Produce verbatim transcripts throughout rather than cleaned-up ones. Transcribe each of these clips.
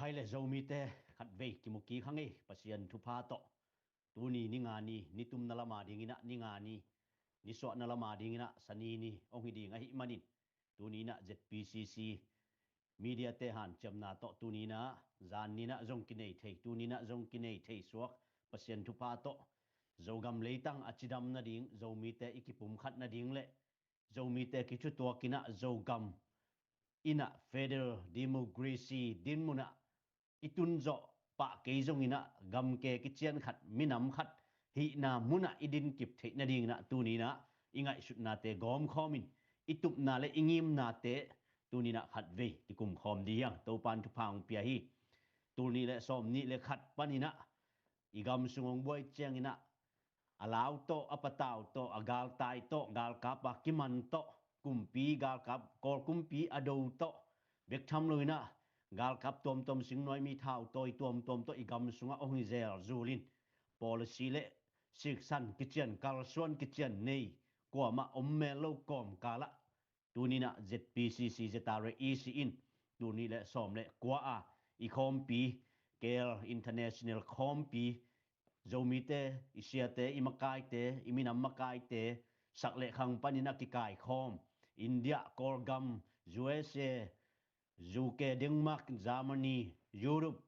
Ei le Zomite khatvei kimu kik hang ei, Pasian thupha tawh. Tuni ni nga ni, ni tumna lama dinginah ni nga ni, ni suahna lama dinginah Sani ni hong hi ding ahih manin, tuninah Z P C C mediate hanciamna tawh tuninah zan ninah zong kinei thei, tuninah zong kinei thei suak Pasian thupha tawh Zogam leitang a cidam nading, Zomite i kipumkhat nading le Zomite kithutuakinah Zogam inah federal democracy dinmunah i tunzawh pah kei zonginah gamke kician khat, minam khat hihna munah i dinkip theih nadinginah tuninah i ngaihsutnate gawmkhawmin, i tupna le i ngimnate tuninah khatvei kikumkhawm ding hi hang. Topan thupha hong pia hi. Tul nih le sawm nih le khat paninah i gam sung hong buai cianginah a lau tawh, a patau tawh, a galtai tawh, galkap a kiman tawh, kumpi, galkap, Kawl kumpi a do tawh, bek tham loinah galkap tuamtuam, singnuai mi thau tawi tuamtuam tawh i gam sungah hong hi zel zulin, policy le siksan kician, kalsuan kician nei kuamah om mel lo kawmkalah tuninah Z P C C, Z R A E C in tul nih le sawm le kua a i khawmpi, Kel International khawmpi, Zomite, i siate, i makaite, i minam makaite sak le khang paninah kikaikhawm, India, Kawlgam, U S A, U K, Denmark, Germany, Europe,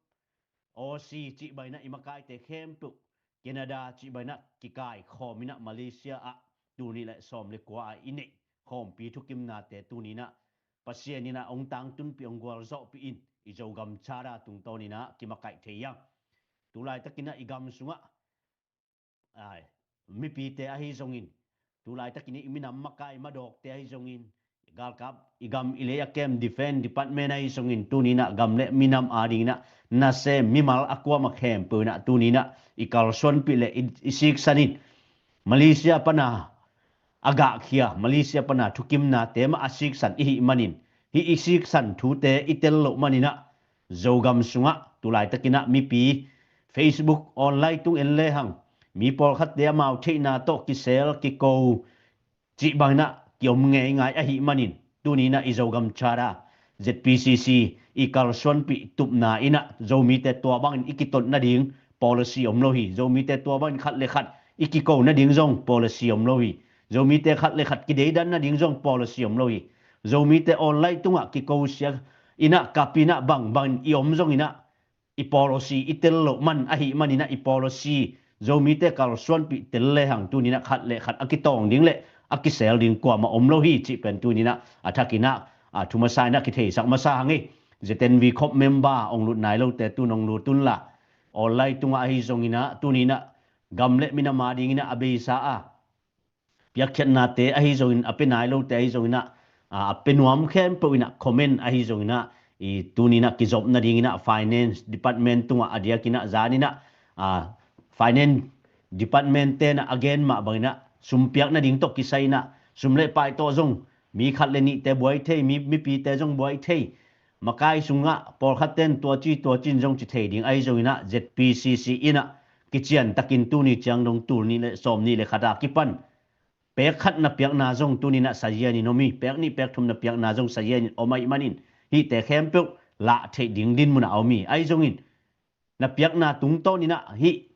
Aussie cih bainah i makaite khempeuh, Canada cih bainah kikaikhawminah Malaysia ah tul nih le sawm le kua a i neih khawmpi thukimnate tuninah Pasian inah hong tangtunpih, hong gualzawhpih in, i Zogam Charter tungtawninah kimakaih thei hi hang. Tulaitakinah i gam sungah ai, mipite ahi zongin, tulaitakin i minam makai madawkte ahi zongin, galkap, i gam i lei a kem, Defense Department ahi zongin, tuninah gam le minam adinginah nasem mimal a kuamah khempeuh inah tuninah i kalsuanpih le i, i siksanin, Malaysia pana a gahkhia, Malaysia pana thukimnate mah a siksan i hih manin, hih i siksan thute i tel loh maninah Zogam sungah tulaitakinah mipi Facebook online tung en lehang, mi pawlkhatte amau theihna tawh kisel kiko cih banginah kiom ngeingai ahih manin, tuninah i Zogam Charter, Z P C C i kalsuanpih tupna inah Zomite tua bangin i kitot nading policy om lo hi. Zomite tua bangin khat le khat i kiko nading zong policy om lo hi. Zomite khat le khat kideidan nading zong policy om lo hi. Zomite online tungah kiko siak inah, kap inah, bangbangin i om zonginah i policy i tel loh man ahih maninah i policy Zomite kalsuanpih tel lehang tuninah khat le khat a kitawng ding le a kisel ding kuamah om lo hi cih pen tuninah a thakinah a thu masa inah kitheisak masa hang hi. Z N V khop member hong lut nai lote tun hong lut unla, online tungah ahi zonginah tuninah gam le minam adinginah a beisa a piakkhiatnate ahi zongin, a pia nai lote ahi zonginah, a, a pia nuam khempeuh inah comment ahi zonginah, i tuninah kizop nadinginah Finance Department tungah a diakinah zaninah, a, Finance Department tenah a gen mah banginah sum piak nading tawh kisai inah sum le pai tawh zong mi khat le nihte buai thei, mi, mipite zong buai thei, makai sungah pawlkhatten tuaci tuacin zong ci thei ding ahi zonginah Z P C C inah kiciantakin tuni ciang dong tul nih le sawm nih le khat a kipan pek khat na piakna zong tuninah sazianin om hi. Pek nih pek thum na piakna zong sazianin om ahih manin hihte khempeuh lah theih ding dinmunah a om hi. Ahi zongin na piakna tungtawninah hih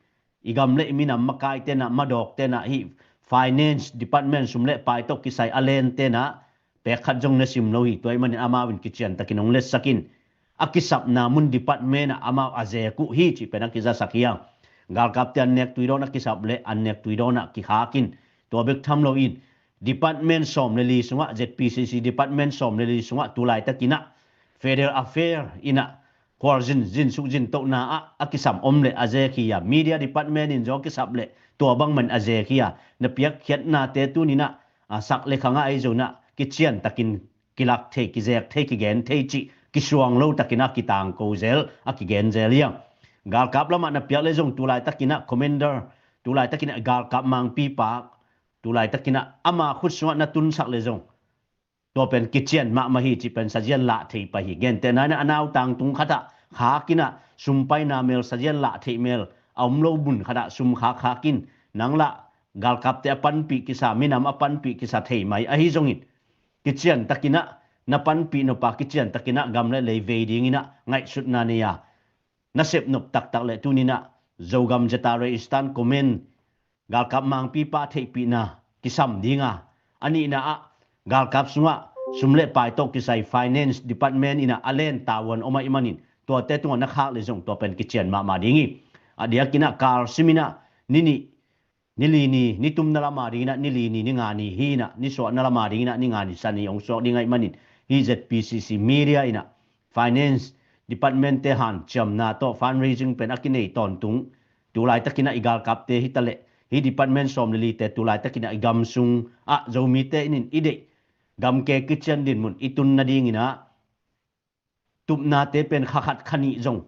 i gam le i minam makaitenah, madawktenah, hih Finance Department sum le pai tawh kisai a lentenah pek khat zong na sim lo hi. Tua ahih manin amau in kiciantakin hong letsakin a kisapna mun department ah amau a zek uh hi cih pen a kizasak hi hang. Galkapte an nek tuidawn a kisap le an nek tuidawn ah kikhakin, tua bek tham loin department sawm le li sungah, Z P C C department sawm le li sungah tulaitakinah Federal Affair inah khualzin, zinsuk zintohna ah a kisam om le a zek hi a, Media Department in zong a kisap le tua bangman a zek hi a, na piakkhiatnate tuninah a sak le khangah ahi zonah kiciantakin kilak thei, kizek thei, kigen thei cih kisuang lo takinah kitangko zel, a kigen zel hi a. Galkap lamah na piak le zong tulaitakinah commander, tulaitakinah galkap mangpipa, tulaitakinah ama khut sungah na tunsak le zong tua pen kician mahmah hi cih pen sazian lah thei pah hi. Gentehna inah a nautang tung khatah khakinah sumpaina mel, sazian lah theih mel a om lo mun khatah sum khak khakin, nang lah galkapte a panpih kisa, minam a panpih kisa thei mai ahi zongin kiciantakinah na panpih nop a kiciantakinah gam le lei vei dinginah ngaihsutna nei a, nasep nop taktak le tuninah Zogam Zatare Eastern Command galkap mangpipa theihpihna kisam dinga, a nihna ah galkap sungah sum le pai tawh kisai finance department inah a len tavuan om ahih manin tuate tungah na khak le zong tua pen kician mahmah ding hi. A diakinah kalsiminah ni nih ni li ni, ni tumna lama dinginah ni li ni, ni nga ni hinah, ni suahna lama dinginah ni nga ni sa ni hong suak ding ahih manin, hih Z P C C media inah finance department te hanciamna tawh fundraising pen a kinei tawntung tulaitakinah i galkapte hitaleh hih department sawm le lite tulaitakinah i gam sungah Zomite inin i deih gamke kician dinmun i tun nadinginah tupnate pen kha khat kha nih zong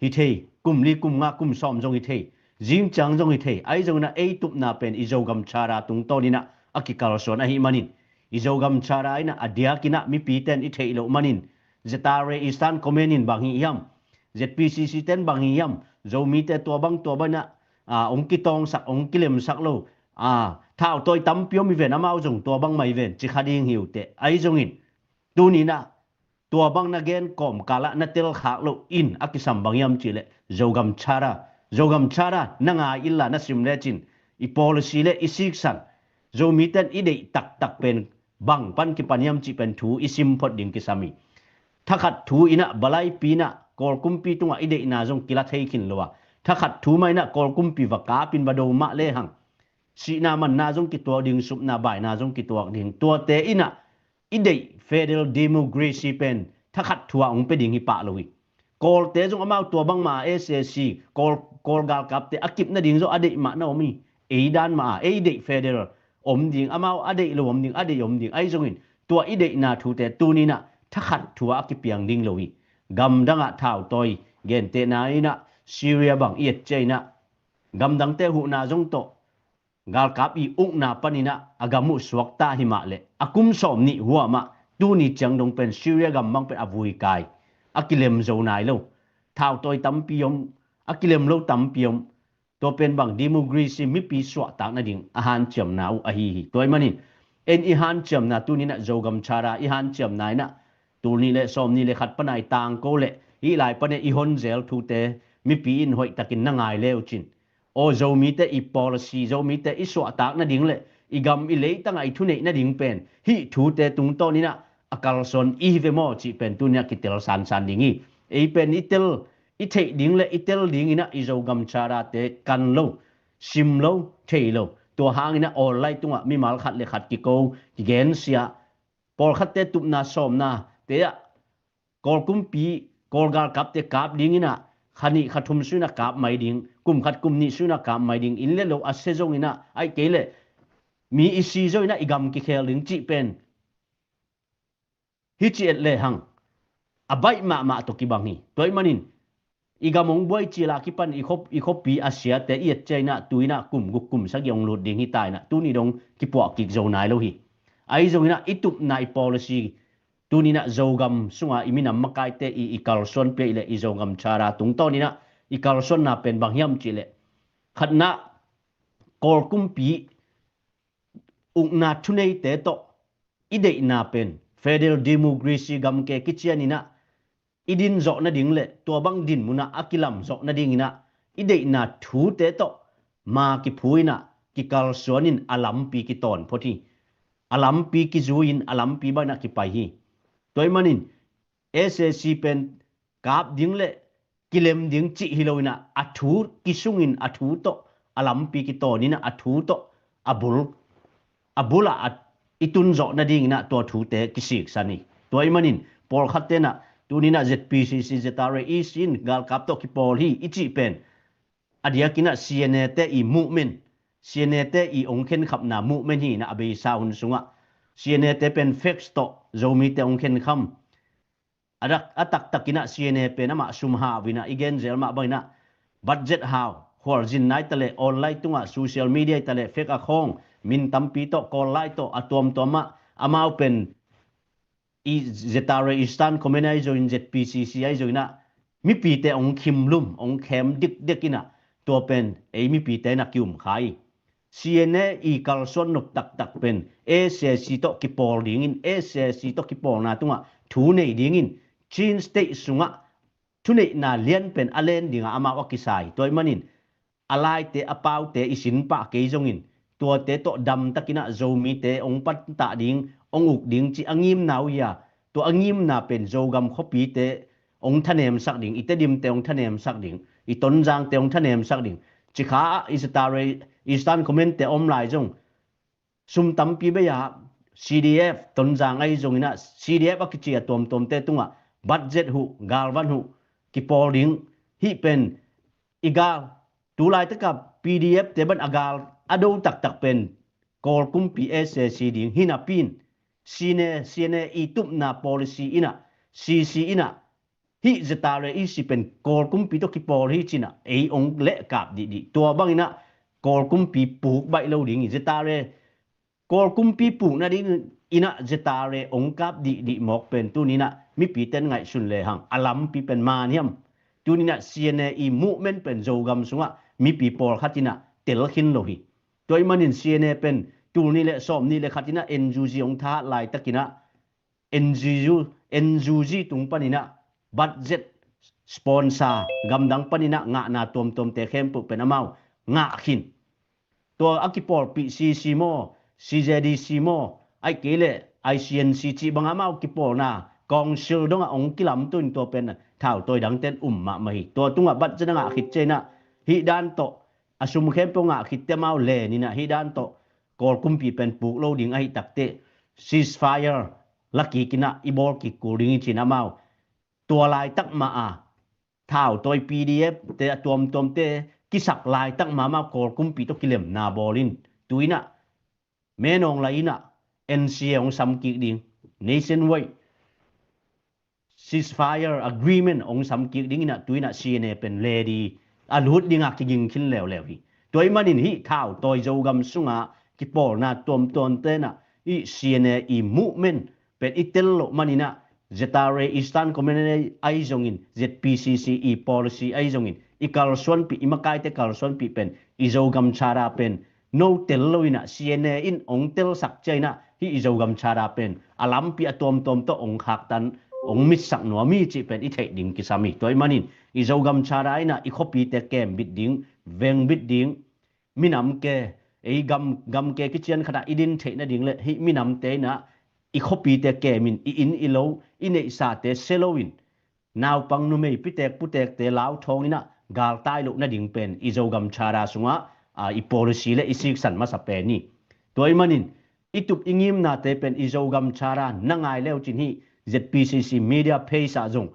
hi thei, kum li kum nga kum sawm zong hi thei, zingciang zong hi thei. Ahi zonginah ei tupna pen i Zogam Charter tungtawninah a kikalsuan ahih manin, i Zogam Charter inah a diakinah mipite in i theih loh manin, Zatare Eastern Command in bang hi hiam, Z P C C te in bang hi hiam, Zomite tua bang tua bang inah hong kitawngsak, hong kilemsak lo, thautawi tampi om hi ven, amau zong tua bang mah hi ven ci kha ding hi uh teh. Ahi zongin tuninah tua bang na gen kawmkalah na telkhak loh in a kisam bang hiam cihleh Zogam Charter, Zogam Charter na ngai inla na sim lecin i policy le i siksan, Zomite in i deih taktak pen bang pan kipan hiam cih pen thu i sim phot ding kisam hi. Thakhat thu inah balaipi inah Kawl kumpi tungah i deihna zong kila thei khin lo a, thakhat thu mah inah Kawl kumpi va kapin va do mah lehang sihna manna zong kituak ding, supna baina zong kituak ding. Tuate inah i deih federal democracy pen thakhat thu-ah hong pia ding hi pah lo hi. Kawlte zong amau tua bangmah a S A C, Kawl, Kawl galkapte a kip nading zong a deih mah na om hi. Ei dan mah a, ei deih federal om ding, amau a deih lo om ding, a deih om ding. Ahi zongin tua i deihna thute tuninah thakhat thu-ah a kipiang ding lo hi. Gamdangah thautawi gentehna inah Syria bang i et ciah inah gamdangte huhna zong tawh galkap i ukna paninah a gam uh suakta hi mah le a kum sawm nih hua mah tuni ciang dong pen Syria gam bang pen a vui kai, a kilem zo nai lo. Thautawi tampi om, a kilem lo tampi om. Tua pen bang democracy mipi suahtak nading a hanciamna uh ahi hi. Tua ahih manin en i hanciamna tuninah Zogam Charter i hanciamna inah tul nih le sawm nih le khat pana i tangko le hih lai pana i honzel thute mipi in hoihtakin na ngai le uh cin. Aw Zomite i policy, Zomite i suahtak nading le i gam i leitangah i thuneih nading pen hih thute tungtawninah a kalsuan i hi ve maw cih pen tuninah kitel sansan ding hi. Ei pen i tel, i theih ding le i tel dinginah i Zogam Charter te kan lo, sim lo, thei lo. Tua hanginah online tungah mimal khat le khat kiko, kigensia, pawlkhatte tupna sawmna te ah Kawl kumpi, Kawl galkapte kap dinginah kha nih kha thum suinah kap mai ding, kum khat kum nih suinah kap mai ding, inn le lo a sia zonginah, aih kei le mi i si zonginah i gam kikhel ding cih pen hi ci et lehang a baih mahmah tawh kibang hi. Tua ahih manin i gam hong buai cila kipan i khop, i khopi a siate i et ciah inah tu inah kum guk kum sagih hong lut ding hi ta inah tuni dong kipuah kik zo nai lo hi. Ahi zonginah i tupna i policy tuninah Zogam sunga i minam makaite i, i kalsuan pia i le i Zogam Charter tungtawninah i kalsuanna pen bang hiam cih le khatna Kawl kumpi ukna thuneite tawh i deihna pen federal democracy gamke kicianinah i din zawh nading le tua bang din munah a kilam zawh nadinginah i deihna thute tawh ma kiphu inah kikalsuanin a lampi kitawn phot hi. A lampi kizui-in a lampi banginah kipai hi. Tua ahih manin S A C pen kap ding le kilem ding cih hi loinah a thu kisungin a thu tawh a lampi kitawninah a thu tawh a bul, a bulah a i tun zawh nadinginah tua thute kisiksan hi. Tua ahih manin pawlkhat tenah tuninah Z P C C, Z R A, i sin galkap tawh kipawl hi i cih pen a diakinah C N A te i movement, C N A te i hong khenkhapna movement hi inah a beisa hun sungah C N A te pen fax tawh Zomite hong khenkham. A dak, a taktakinah C N A pen amah sum hau inah i genzel mah banginah budget hau, khualzin nai taleh online tungah social media i taleh fax a khawng min tampi tawh Kawl lai tawh a tuamtuamah amau pen i Z R A Eastern Command ahi zongin Z P C C ahi zonginah mipite hong khimlum, hong khem dikdek inah tua pen ei mipite inah ki-um kha hi. C N A i kalsuan nop taktak pen S A C tawh kipawl dingin, S A C tawh kipawlna tungah thu nei dingin Chin State sungah thuneihna lianpen a len dingah amau a kisai. Tua ahih manin a laite a paute i sin pah kei zongin tuate tawh damtakinah Zomite hong pantah ding, hong uk ding cih a ngimna uh hi a, tua a ngimna pen Zogam khuapite hong thanemsak ding, i Tedimte hong thanemsak ding, i Tonzangte hong thanemsak ding. Cikha ah i ZRA Eastern Command-te a om lai zong sum tampi bei a, CDF Tonzang ahi zonginah CDF a kici a tuamtuamte tungah budget huh, galvan huh kipawl ding. Hih pen i gal, tu laitakah PDF-te bang a gal a do taktak pen Kawl kumpi SAC ding hi napi in, CNA, CNA i tupna policy inah, CC inah, hih ZRA i si pen Kawl kumpi tawh kipawl hi cinah ei hong lehkap dihdih. Tua banginah Kawl kumpi puk baih lo ding hi. ZRA Kawl kumpi puk nading inah ZRA hong kap dihdih mawk pen tuninah mipite in ngaihsun lehang a lampi pen man hiam? Tuninah CNA i movement pen Zogam sungah mipi pawlkhat inah tel khin lo hi. Tua ahih manin CNA pen tul nih le sawm nih le khat inah NUG hong thahat laitakinah NUG, NUG tung paninah budget, sponsor, gamdang paninah ngahna tuamtuamte khempeuh pen amau ngah khin. Tua a kipawlpih CC maw, CJDC maw, ahih kei leh ICNC cih bang amau kipawlna council dongah hong kilamtuin tua pen thautawi dangte in um mahmah hi. Tua tungah budget a ngah khit cianginah hih dan tawh a sum khempeuh ngah khit teh amau leninah hih dan tawh Kawl kumpi pen puk lo ding ahi takteh ceasefire la kikinah i bawl kik kul ding hi cin amau tua laitak mah a thautawi PDF-te a tuamtuamte kisak laitak mah amau Kawl kumpi tawh kilemna bawl in. Tuinah Min Aung Hlaing inah NCA hong sam kik ding, nationwide ceasefire agreement hong sam kik dinginah tuinah CNA pen ready a lut dinga kiging khin leuleu hi. Tua ahih manin hih thautawi Zogam sungah kipawlna tuamtuamte inah hih CNA i movement pen i tel loh maninah ZRA Eastern Command ahi zongin, ZPCC i policy ahi zongin, i kalsuanpih, i makaite kalsuanpih pen i Zogam Charter pen no tel loinah CNA in hong telsak cianginah hih i Zogam Charter pen a lampi a tuamtuam tawh hong khaktan, hong mitsak nuam hi cih pen i theih ding kisam hi. Tua ahih manin i Zogam Charter inah i khuapite kembit ding, vengbit ding, minam ke, ei gam, gam ke kician khatah i din theih nading le hih minamte inah i khuapite kemin, i inn i lo, i neihsate sia loin, naupang numei pitek putekte lau thawng inah galtai loh nading pen i Zogam Charter sungah a, i policy le i siksan masa pen hi. Tua ahih manin i tup i ngimnate pen i Zogam Charter na ngai leucin hih ZPCC media page ah zong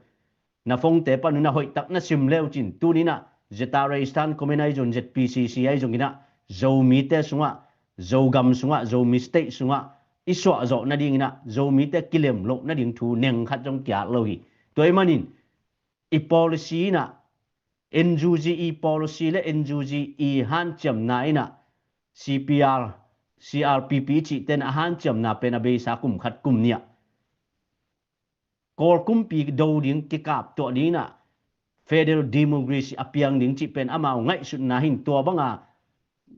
na phone-te pan un a hoihtak na sim leucin tuninah ZRA Eastern Command ahi zong, ZPCC ahi zonginah Zomite sungah, Zogam sungah, Zomi State sungah i suahzawh nadinginah Zomite kilem loh nading thu neng khat zong kiat lo hi. Tua ahih manin i policy inah NUG i policy le NUG i hanciamna inah CPR, CRPP i cihte in a hanciamna pen a beisa kum khat kum nih ah Kawl kumpi do ding, kikaptuah dinginah federal democracy a piang ding cih pen amau ngaihsutna hin. Tua banga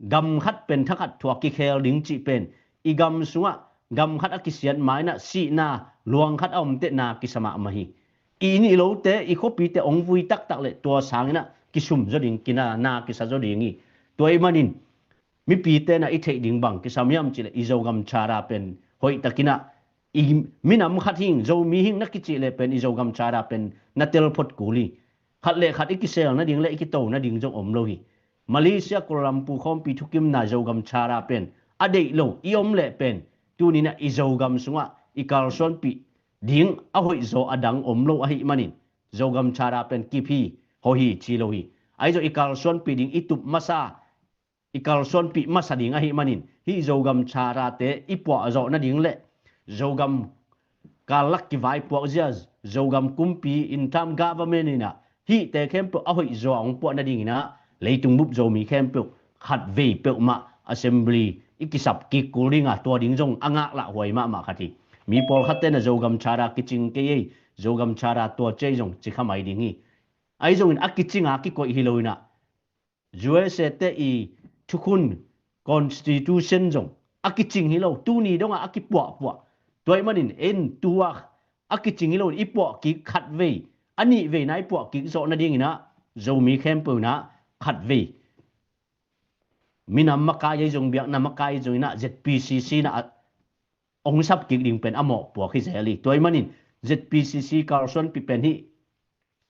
gam khat pen thakhat thuak kikhel ding cih pen i gam sungah gam khat a kisiat ma inah sihna luang khat a omteh na kisa mahmah hi. I inn i lote, i khuapite hong vui taktak le tua sanginah kisum zaw ding, kina na kisa zaw ding hi. Tua ahih manin mipite inah i theih ding bang kisam hiam cihleh i Zogam Charter pen hoihtakinah i minam khat hing, Zomi hing na kicih leh pen i Zogam Charter pen na tel phot kul hi. Khat le khat i kisel nading le i kito nading zong om lo hi. Malaysia Kuala Lumpur khawmpi thukimna Zogam Charter pen a deih lo i om leh pen tuninah i Zogam sungah i kalsuanpih ding a hoihzaw a dang om lo ahih manin Zogam Charter pen kip hi, hoih hi ci lo hi. Ahi zong i kalsuanpih ding i tup masa, i kalsuanpih masa ding ahih manin hih Zogam Charter-te i puahzawh nading le Zogam kallak kivaipuak zia, Zogam kumpi, interim government inah hihte khempeuh a hoihzaw a hong puah nadinginah leitung bup Zomi khempeuh khatvei peuhmah assembly i kisap kik kul dinga tua ding zong a ngaklah huai mahmah khat hi. Mi pawlkhatte inah Zogam Charter kicing kei ei, Zogam Charter tua cei zong ci kha mai ding hi. Ahi zongin a kicinga kikoih hi loinah U S A-te i thukhun constitution zong a kicing hi lo, tuni dongah a kipuahpuah. Tua ahih manin en tua a kicing hi lo, i puah kik khatvei a nih veina i puah kik zawh nadingin ah Zomi khempeuh in ah khat vei minam makai ahi zong, biakna makai ahi zongin ah Z P C C in ah hong sap kik ding pen a mawhpuak hi zel hi. Tua ahih manin Z P C C kalsuanpih pen hih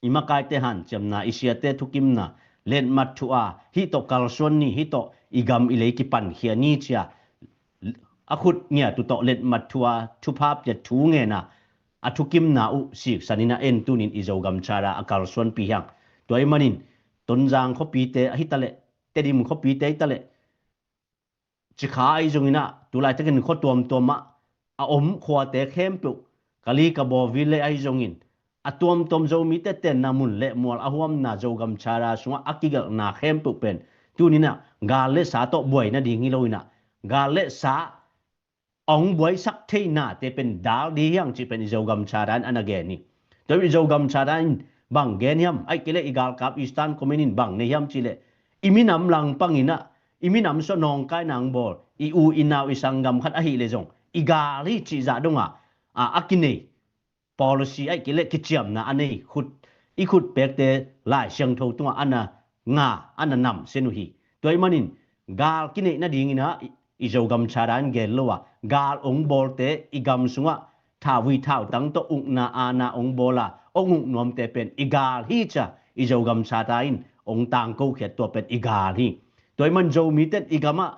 i makaite hanciamna, i siate thukimna, letmat thu a, hih tawh kalsuan ni, hih tawh i gam i lei kipankhia ni ci a, a khut ngiat uh tawh letmat thu a, thupha pia thu ngen a, a thukimna uh siksan in ah en tuni-in i Zogam Charter a kalsuanpih hi hang. Tua ahih manin Tonzang khuapite ahi ta leh, Tedim khuapite ahi ta leh, Cikha ahi zongin ah, tu laitakin khua tuamtuam ah a om khuate khempeuh, Kali Kabaw Village ahi zongin, a tuamtuam Zomite tenna mun le mual a huamna Zogam Charter sungah a kigelhna khempeuh pen tuni-in ah gal le sa tawh buai nading hi lo-in ah, gal le sa a hong buaisak theihnate pen dal ding hi hang cih pen i Zogam Charter in a na gen hi. Tua i Zogam Charter in bang gen hiam, ahih kei leh i galkap Eastern Command in bang nei hiam cih leh, i minam langpangin ah, i minam sungah nawngkaina hong bawl, i u i nau i sanggam khat ahih leh zong, i gal hi cih zah dong a, a, a kinei policy ahih kei leh kiciamna a nei, khut, i khut pekte Lai Siangtho tungah a na nga, a na namsian uh hi. Tua ahih manin gal kineih nadingin ah i, i Zogam Charter in gen lo a, gal hong bawlte i gam sungah thauvui thautang tawh ukna aana hong bawl a, hong uk nuamte pen i gal hi ci a, i Zogam Charter in hong tangkokhiat tua pen i gal hi. Tua ahih man Zomite in i gamah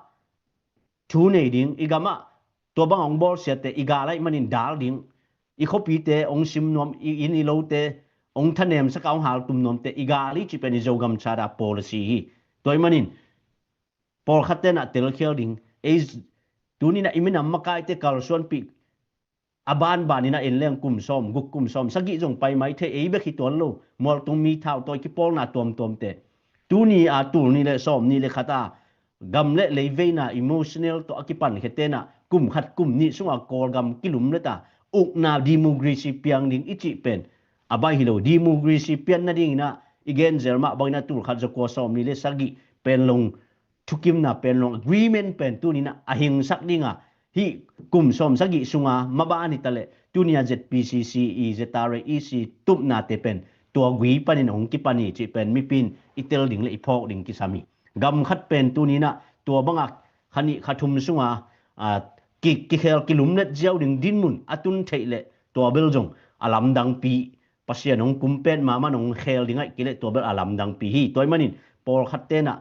thu nei ding, i gamah tua bang hong bawlsiate i gal ahih manin dal ding, i khuapite hong sim nuam, i inn i lote hong thanemsak a, hong haltum nuamte i gal hi cih pen i Zogam Charter policy hi. Tua ahih manin pawlkhatte in ah telkhial ding, ei, tuni-in ah i minam makaite kalsuanpih a banbanin ah en leng kum sawm guk, kum sawm sagih zong pai mai thei, ei bek hi tuan lo, mualtung mi thautawi kipawlna tuamtuamte. Tuni a tul nih le sawm nih le khat a gam le lei veina emotional tawh a kipankhiate in ah kum khat kum nih sungah Kawlgam kilumlet a, ukna democracy piang ding i cih pen a baih hi lo. Democracy pian nadingin ah i gen zel mah bangin ah tul khat za kua sawm nih le sagih Panglong thukimna, Panglong agreement pen tuni-in ah a hingsak ding a, hih kum sawm sagih sunga maban hi ta leh, tuni a Z P C C, ZRA, EC tupnate pen tua gui panin hong kipan hi cih pen mipi in i tel ding le i phawk ding kisam hi. Gam khat pen tuni-in ah tua bang a kha nih kha thum sunga, a, ki, kikhel kilumlet ziau ding dinmun a tun theih leh tua bel zong a lamdangpi, Pasian hong kum pet mahmah in hong khel ding ahih kei leh tua bel a lamdangpi hi. Tua ahih manin pawlkhatte in ah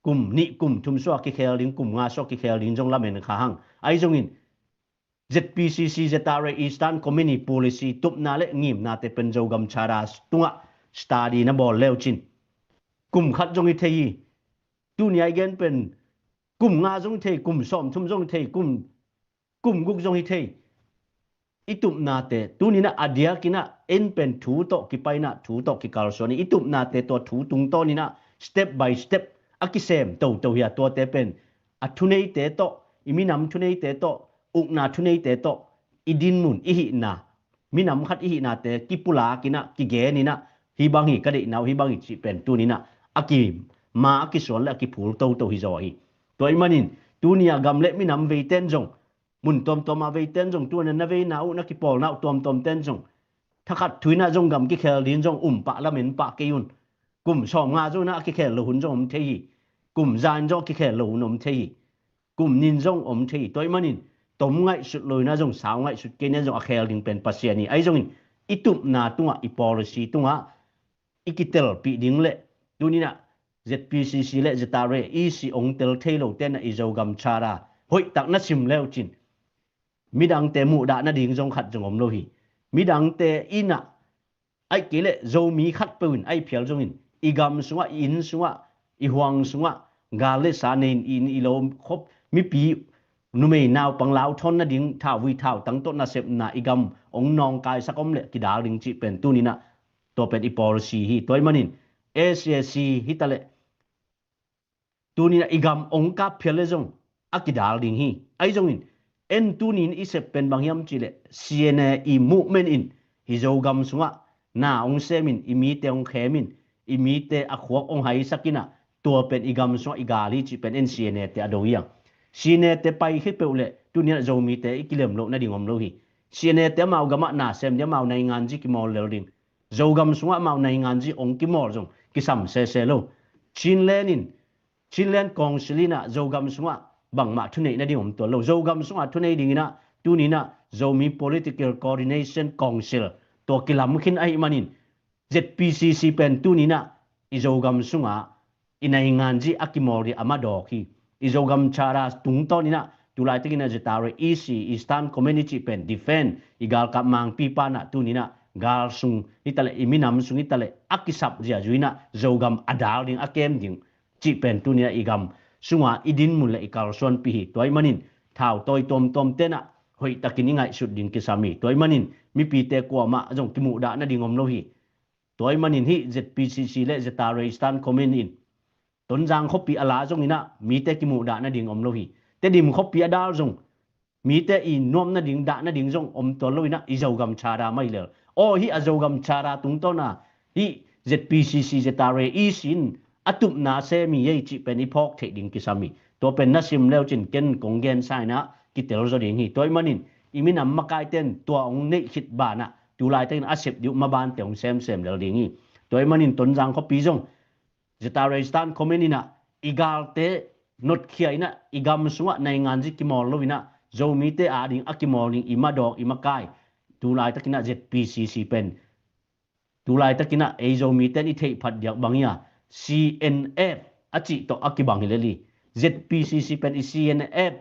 kum nih kum thum sungah kikhel ding, kum nga sungah kikhel ding zong lamen kha hang. Ahi zongin Z P C C, ZRA, Eastern Command i policy tupna le ngimnate pen Zogam Charter tungah study na bawl le uh cin, kum khat zong hi thei hi. Tuni a i gen pen kum nga zong hi thei, kum sawm thum zong hi thei, kum kum guk zong hi thei. I tupnate tuni-in ah a diakin ah en pen thu tawh kipaina, thu tawh kikalsuan hi. I tupnate tua thu tungtawnin ah step by step a kisem toto hi a, tuate pen a thuneite tawh, i minam thuneite tawh, ukna thuneite tawh i dinmun, i hihna, minam khat i hihnate kipulakin ah, kigenin ah, hih bang hi ka deihna uh, hih bang hi cih pen tuni-in ah a kima, a kisuan le a kiphul toto hi zaw hi. Tua ahih manin tuni a gam le minam veite in zong, mun tuamtuam a veite in zong, tuni a na veina uh, na kipawlna uh tuamtuamte in zong, thakhat thu-in ah zong gam kikhel ding zong um pah, lamen pah kei un. Kum sawm nga zong in ah a kikhel lo hun zong om thei hi. Kum za in zong a kikhel lo hun om thei hi. Kum nih in zong om thei hi. Tua ahih manin tom ngaihsut lo-in ah zong, sau ngaihsut kei in ah zong a khel ding pen Pasian hi. Ahi zongin i tupna tungah, i policy tungah i kitelpih ding le, tuni-in ah Z P C C le ZRA EC hong tel thei lote in ah i Zogam Charter hoihtak na sim le uh cin, midangte muhdah nading zong khat zong om lo hi. Midangte in ah, ahih kei leh Zomi khatpeuh in, ahih phial zongin, i gam sungah, i inn sungah, i huang sungah gal le sa nei-in, i inn i lo khop, mipi numei naupang lauthawn nading thauvui thautang tawh nasepna, i gam hong nawngkaisak om leh kidal ding cih pen tuni-in ah tua pen i policy hi. Tua ahih manin SAC hi ta leh, tuni-in ah i gam hong kap phial le zong a kidal ding hi. Ahi zongin en tuni-in i sep pen bang hiam cih leh, CNA i movement in hih Zogam sungah na hong semin, i mite hong khemin, i mite a khuak hong haisakin ah, tua pen i gam sungah i gal hi cih pen en CNA te a do hi hang. CNA te pai khit peuh leh tuni-in ah Zomite i kilem loh nading om lo hi. CNA te amau gamah na sem ding, amau nainganzi kimawl lel ding. Zogam sungah amau nainganzi ong kimawl zong kisam sese lo. Chinland in, Chinland Council inah Zogam sungah bangmah thuneih nading om tuan lo. Zogam sungah thuneih dinginah tuninah Zomi Political Coordination Council tua kilam khin ahih manin Z P C C pen tuninah i Zogam sungah i nainganzi a kimawl ding a madawk hi. I Zogam Charter tungtawninah tulaitakinah Z R A E C, Eastern Command i cih pen defend, i galkap mangpi panah tuninah galsung hitaleh i minam sung hitaleh a kisap ziazuinah Zogam a dal ding a kem ding cih pen tuninah i gam sunga i dinmun le i kalsuanpih hi. Tua ahih manin thautawi tuamtuam tenah hoihtakin i ngaihsut ding kisam hi. Tua ahih manin mipite kuamah zong kimuhdah nading om lo hi. Tua ahih manin hih Z P C C le Z R A Eastern Command in Tonzang khuapi a la zonginah mite kimuhdah nading om lo hi. Tedim khuapi a dal zong mite i nuam nading dah nading zong om tuan loinah i Zogam Charter mah hi lel. Aw hih a Zogam Charter tungtawna hih Z P C C Z R A E C in a tupna sem hi ei cih pen i phawk theih ding kisam hi. Tua pen na sim leucin ken kong gensa inah kitel zaw ding hi. Tua ahih manin i minam makaiten tua ong neih khit banah tulaitakin a sep dih uh mabante ong semsem lel ding hi. Tua ahih manin Tonzang khuapi zong Z R A Eastern Command inah i galte notkhia inah i gam sungah nainganzi kimawl loinah Zomite ading a kimawl ding i madawk i makai tulaitakinah Z P C C pen tulaitakinah ei Zomiten i theihphat diak bang hi a C N F a cih tawh a kibang hi lel hi. Z P C C pen i C N F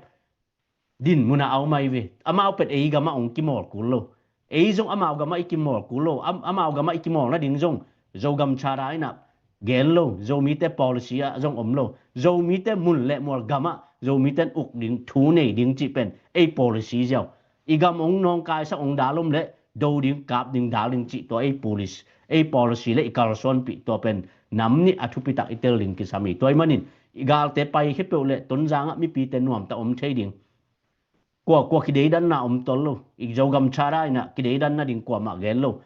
dinmunah a om ahi ve. Amau pen ei gamah ong kimawl kul lo. Ei zong amau gamah i kimawl kul lo. Am- amau gamah i kimawl nading zong Zogam Charter inah gen lo. Zomite policy ah zong om lo. Zomite mun le mual gamah Zomiten uk ding thu nei ding cih pen ei policy ziau. I gam ong nawngkaisak ong dal om le do ding kap ding dal ding cih tua ei policy, ei policy le i kalsuanpih tua pen nam nih a thupitak i tel ding kisam hi. Tua ahih manin i galte paikhia peuh le Tonzangah mipite nuamta om thei ding. Kuakua kideidanna om tuan lo. I Zogam Charter inah kideidan nading kuamah gen lo.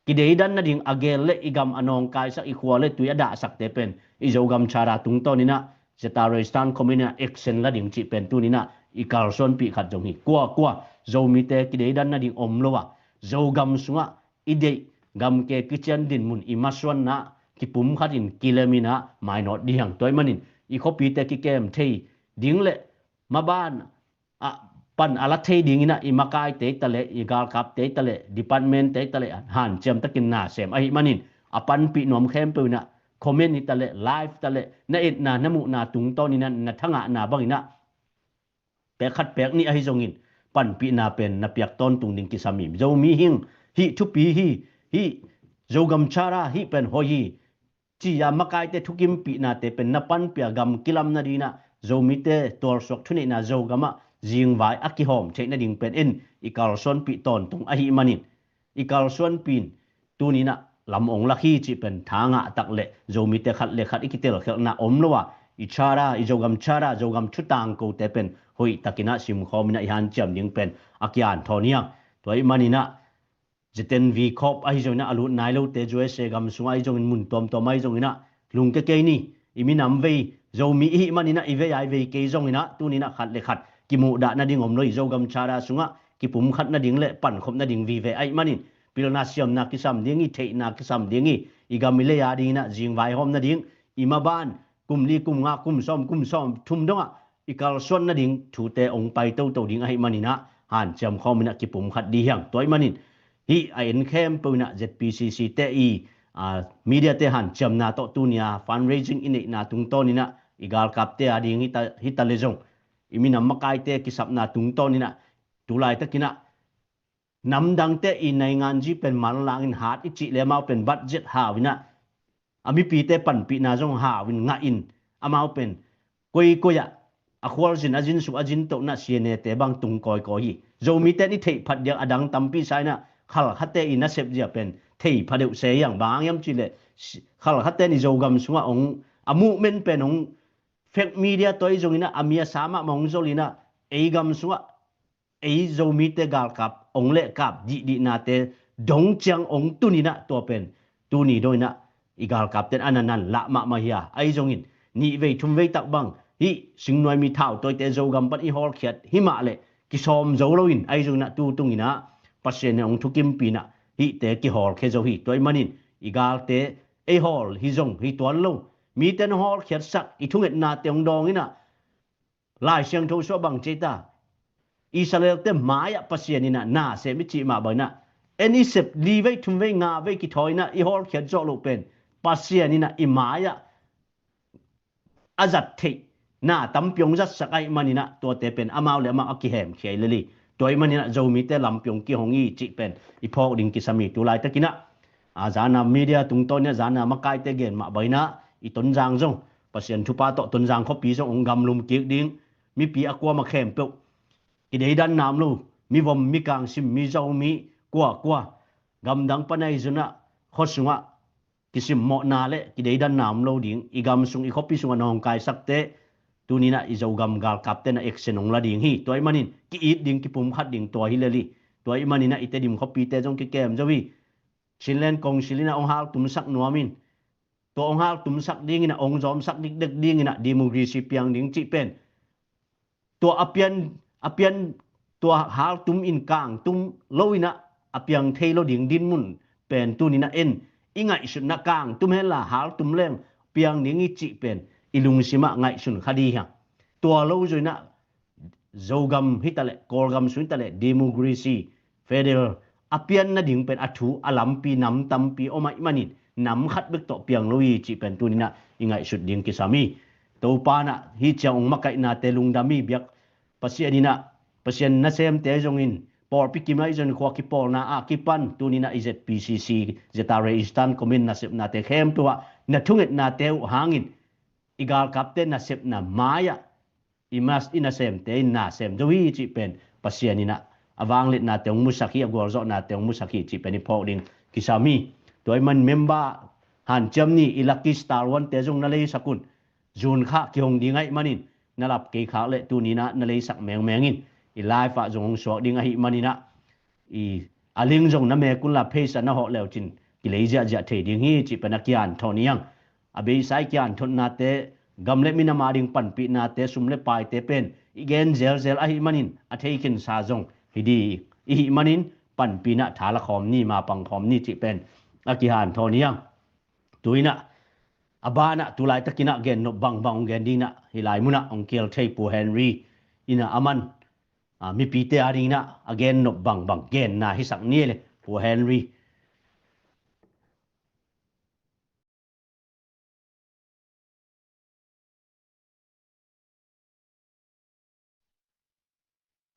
Kideidan nading a gel le i gam a nawngkaisak i khua le tui a dahsakte pen i Zogam Charter tungtawninah Z R A Eastern Command inah action la ding cih pen tuninah i kalsuanpih khat zong hi. Kuakua Zomite kideidan nading om lo a Zogam sungah i deih gamke kician dinmun i masuanna kipum khatin kileminah mainawt dihang. Tua ahih manin i khuapite kikem thei ding le maban a pan a la thei dinginah i makaite taleh i galkapte taleh departmentte taleh hanciamtakin na sem ahih manin a panpih nuam khempeuh inah comment hi taleh live taleh na etna na muhna tungtawninah na thangahna banginah pek khat pek nih ahi zongin panpihna pen na piak tawntung ding kisam hi. Zomi hing hih thupi hi, hih Zogam Charter hih pen hoih hi ci-a makaite thukimpihnate pen na panpih a gam kilam nadinah Zomite tualsuak thuneihna Zogamah zingvai a kihawm theih nading pen en i kalsuanpih tawntung ahih manin i kalsuanpih in tuninah lam ong lak hi cih pen thangah tak le Zomite khat le khat i kitelkhialhna om lo a i Charter, i Zogam Charter, Zogam thutangkote pen hoihtakinah simkhawminah i hanciam ding pen a kian thawn hiang. Tua ahih maninah Zeten V Corp ahi zonginah a lut nai lote U S A gam sungah ahi zongin mun tuamtuam ahi zonginah lungke kei ni. I minam vei Zomi ihih maninah i vei ai vei kei zonginah tuninah khat le khat kimuhdah nading om lo hi. Zogam Charter sungah kipumkhat nading le pankhop nading vive ahih manin pilna siamna kisam ding hi, theihna kisam ding hi. I gam i lei a dinginah zingvai hawm nading i maban kum li kum nga kum sawm kum sawm thum dongah i kalsuan nading thute ong pai toto ding ahih maninah hanciam khawminah kipumkhat dih hiang. Tua ahih manin hih a en khempeuh inah Z P C C te i mediate hanciamna tawh tunia fundraising i neihna tungtawninah i galkapte a ding hita le zong i minam makaite kisapna tungtawninah tulaitakinah namdangte i nainganzi pen manlangin hat i cih le amau pen budget hau inah a mipite panpihna zong hau in ngah in amau pen koikoi ah a khualzin a zin suk a zin tohna C N A te bang tung kawikawi hi. Zomite in i theihphat diak a dang tampi sa inah khalkhate i nasep zia pen theihpha deuh se hiang. Bang hang hiam cih le khalkhate in i Zogam sungah ong a movement pen ong fake media tawh i zonginah a mi a sa mahmah ong zol inah ei gam sungah ei Zomite galkap ong lehkap dihdihnate dong ciang ong tuninah tua pen tuni donginah i galkapten a nanan lah mahmah hi a ahi zongin nih vei thum vei tak bang hih singnuai mi thau tawite Zogam pan i hawlkhiat himah le kisawm zo loin ahi zonginah tu tunginah Pasian in ong thukimpinah hihte kihawlkhia zo hi. Tua ahih manin i galte ei hawl hi zong hi tuan lo. Mite na hawlkhiatsak i thungetnate hong dawng in ah, Lai Siangtho sung ah bang ci ta, Israelte mai-ah Pasian in ah na sem i cih mah bangin ah, en i sep li vei thum vei nga vei kithawi in ah i hawlkhiat zawh loh pen Pasian in ah i mai-ah a zat theih na tampi hong zatsak ahih manin ah, tuate pen amau le amau a kihemkhia hi lel hi. Tua ahih manin ah Zomite lampi hong kihong hi cih pen i phawk ding kisam hi. Tu laitakin ah, a, zan a media tungtawn in ah zan a makaite gen mah bangin ah, i Tonzang zong, Pasian thupha tawh Tonzang khuapi zong hong gamlum kik ding, mipi a kuamah khempeuh kideidanna om lo, mivom, mikangsim, mizo, mi kuakua, gamdang pan ahi zongin ah khua sungah kisimmawhna le kideidanna om lo ding, i gam sung i khuapi sungah na hong kaisakte, tuni in ah i Zogam galkapte na action hong la ding hi. Tua ahih manin ki-it ding, kipumkhat ding tua hi lel hi. Tua ahih manin ah i Tedim khuapite zong kikem zo hi. Chinland Council in ah hong haltumsak nuam in, tua hong haltumsak ding in ah, hong zawmsak dikdek ding in ah, democracy piang ding cih pen tua a pian, a pian, tua haltum in kangtum lo in ah a piang thei lo ding dinmun pen tuni in ah en i ngaihsutna, kangtum hen la haltum leng piang ding hi cih pen i lungsim ah ngaihsun kha ding hi hang. Tua lo zaw in ah Zogam hi ta leh, Kawlgam sung hi ta leh, democracy, federal a pian nading pen a thu, a lampi, nam tampi om ahih manin nam khat bek tawh piang lo hi cih pen tuni in ah i ngaihsut ding kisam hi. Topa in ah hih ciang hong makaihnate lungdam hi. Biak Pasian in ah, Pasian nasemte zongin, pawlpi kim ahi zongin, khua kipawlna a kipan tuni in ah i Z P C C, Z R A Eastern Command nasepnate khempeuh ah na thungetnate uh hangin i galkapte nasepna mai-ah i mas, i nasemte in na sem zo hi cih pen Pasian in ah a vangliatnate hong musak hi, a gualzawhnate hong musak hi cih pen i phawk ding kisam hi. Tua ahih man member hanciam ni, i Lucky Star One-te zong na leisak un. Zun kha kihong ding ahih manin na lap kei khak leh tuni in ah na leisak mengmeng in. I live ah zong hong suak ding ahih manin ah, i, a link zong na mek un la, page ah na hawh leu cin kilei ziahziah thei ding hi cih pen a kihanthawn hi hang. A beisa i kihanthawnate, gam le minam a ding panpihnate, sum le paite pen i gen zelzel ahih manin a thei khinsa zong hi ding i hih manin, panpih in ah tha la khawm ni, mapang khawm ni cih pen a kihanthawn hi hang. Tu in ah, a ban ah tu laitakin ah gennop bangbang hong gen ding in ah, hih lai mun ah hong kihel thei Pu Henry in ah, aman, a, mipite a ding in ah a gennop bangbang genna hisak ni le, Pu Henry.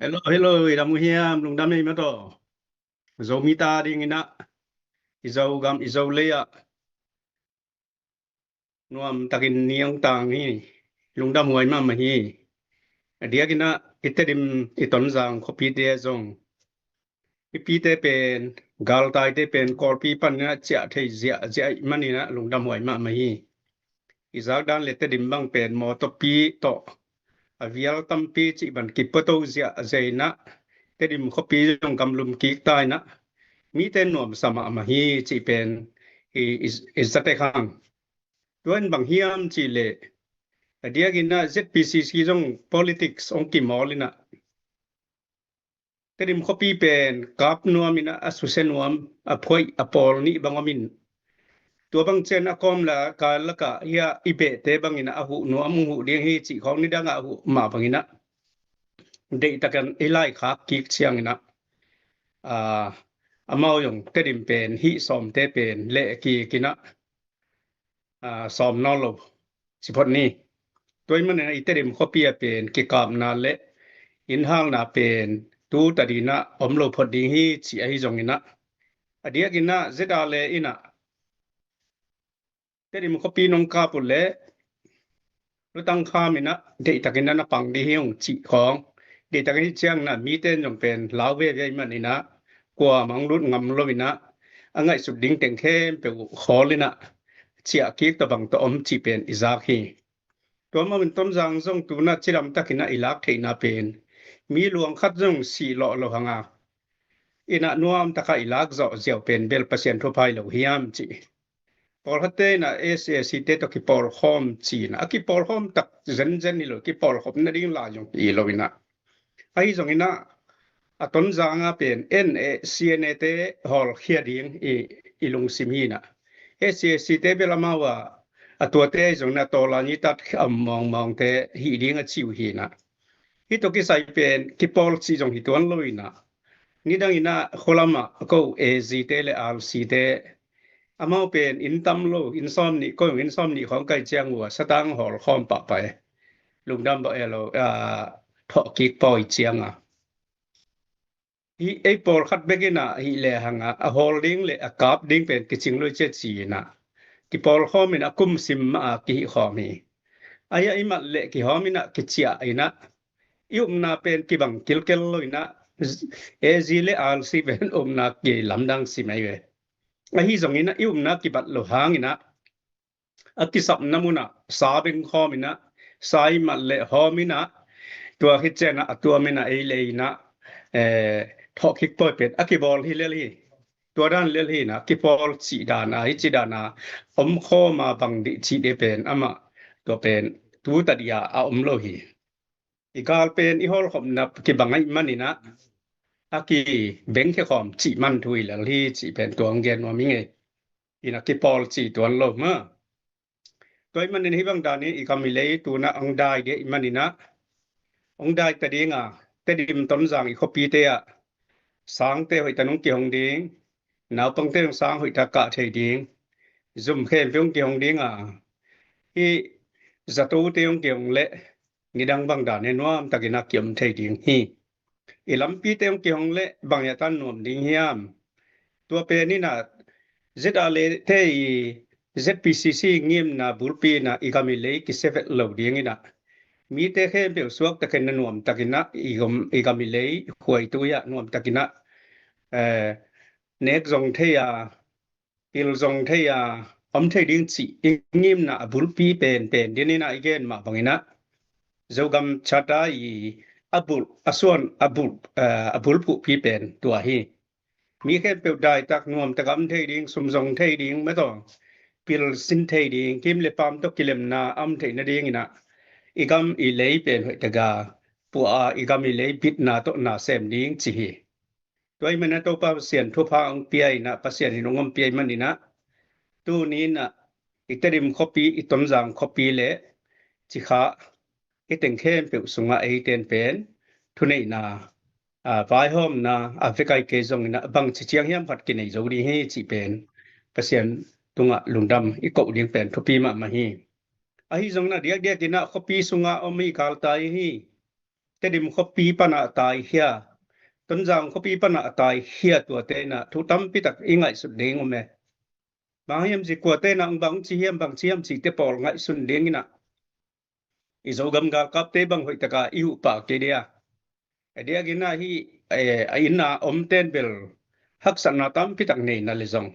Hello, hello, i dam uh hiam, lungdam ei mataw. Zomite a ding in ah, i Zogam, i Zolei ah nuam takin ni hong tang hi. Lungdam huai mahmah hi. A diakin ah i Tedim, i Tonzang khuapite zong, i pite pen, galtaite pen Kawlpi pan in ah ciah thei ziahziah ahih manin ah lungdam huai mahmah hi. I zakdan le Tedim bang pen mawtawpi tawh a vial tampi cih bang kipuato ziahziah in ah, Tedim khuapi zong gamlum kik ta in ah, mite nuamsa mahmah hi cih pen i, i, i za tek hang. Tua in bang hiam cih leh, a diakin ah Z P C C zong politics hong kimawl in ah, Tedim khuapi pen kap nuam in ah, a susia nuam, a phoih, a pawl nih bang om in, tua bang ciang a kawm le a kal lakah hiah i behte bang in ah a huh nuam, hong huh ding hi cih khawng, nidang ah a huh mah bang in ah deihtakin i laikhak kik ciang in ah, a, amau zong Tedim pen hih sawmte pen leh kik in ah, a, sawm nawn lo ci phot ni. Tua ahih manin ah i Tedim khuapi ah pen kikapna le innhalna pen tu tadin ah om lo phot ding hi cih ahi zongin ah, a diakin ah Z R A in ah Tedim khuapi nong kap uh leh lutang kham in ah deihtakin ah na pang ding hi hong cih khawng, deihtakin, hih ciangin ah mite in zong pen lau veve ahih manin ah kuamah hong lut ngam lo in ah, a ngaihsut ding teng khempeuh uh khawl in ah ciah kik tawh bang tawh om cih pen i zak hi. Tua mah bangin Tonzang zong tu in ah cidam takin ah i lak theihna pen mi luang khat zong sih lawh lo hang a, in ah nuam takin i lak zawh ziau pen bel Pasian thupha hi lo hiam cih. Pawlkhatte in ah S A C te tawh kipawlkhawm ci in ah, a kipawlkhawm tak zenzen hi lo, kipawlkhop nading lai zong hi lo in ah. Ahi zongin ah, a Tonzang a pen N A C N A te hawlkhia ding i, i lungsim hi inah, S C S C te bel amau a, a tuate zong na tawlan i tat a om mawngmawngte hi ding a ci uh hi inah, hih tawh kisai pen kipawl cih zong hi tuan lo inah, nidang inah khualamah ko A Z te le R C te amau pen inn tam lo, inn sawm nih, ko inn sawm nih khawng kai ciang uh a satang hawl khawm pahpah e. Lungdam bawh e lo, a, thawh kik pawi cianga hih ei pawlkhat bek inah hih lehangah a hawl ding le a kap ding pen kicing lo cia ci inah kipawl khawm inah kum sim mah a kihih khawm hi. Ahi a i mat le kihawm inah kiciah inah i upna pen kibang kilkel lo inah A Z le R C pen upna kilamdang si mai ve. Ahi zong inah i upna kibat lo hang inah a kisapna munah sa beng khawm inah sa i mat le hawm inah tua khit cianah a tuam inah ei le inah, eh, thawhkik pawi pen a kibawl hi lel hi. Tua dan lel hi inah kipawl cih dan a, hi cih dan a om khawm a bang dih cih dih pen amah tua pen tu ta dih a, a om lo hi. I gal pen i hawlkhopna kibang ahih man inah a kibengkhia khawm cih man thu hi lel hi cih pen tua hong gen nuam hi ngei. Inah kipawl cih tuan lo mah. Tua ahih man inah hih bang dan in i gam i lei tunah hong dai dih ahih man inah hong dai ta ding a, Tedim Tonzang i khuapite ah sangte hoih ta nung kihong ding, naupangte hong sang hoih ta kah thei ding, zum khempeuh hong kihong ding a, hih zatote hong kihong leh nidang bang dan e nuam takin a kiom thei ding hi. I lampite hong kihong leh bang hiatan nuam ding hiam? Tua pen inah Z R le te i Z P C C ngimna bulpi inah i gam i lei kisia vet lo ding inah mite khempeuh suak takin a nuam takin ah i gam, i gam i lei huai tu iah nuam takin ah, eh, nek zong thei a, pil zong thei a, om thei ding cih i ngimna a bulpi pen pen din inah i gen mah bang inah Zogam Charter i a bulh, a suan a bulh, eh, a bulphuhpi pen tua hi. Mi khempeuh daitak nuamtak a om thei ding, sum zong thei ding, mataw pil sin thei ding, kim le pam tawh kilemna a om theih nading inah i gam i lei pen hoih tak a pua a i gam i lei bitna tawh na sem ding ci hi. Tua ahih man inah Topa Pasian thupha hong pia inah Pasian in hong ompih ahih man inah tuni inah i Tedim khuapi, i Tonzang khuapi le Cikha i teng khempeuh sungah eiten pen thuneihna, a, vaihawmna a vekai kei zong inah bangci ciang hiam khat kinei zo ding hi cih pen Pasian tungah lungdam i koh ding pen thupi mahmah hi. Ahi zong inah diakdiak inah khuapi sungah om i galtai hi. Tedim khuapi panah taikhia, Tonzang khuapi panah taikhia tuate inah thu tampi tak i ngaihsut ding om e. Bang hiam ci kuate inah bang ci hiam, bang ci hiam cihte pawl ngaihsun ding inah i Zogam galkapte bang hoih taka i huhpah kei dia. A diak inah hih, eh, a inn a omten bel haksatna tampi tak nei na le zong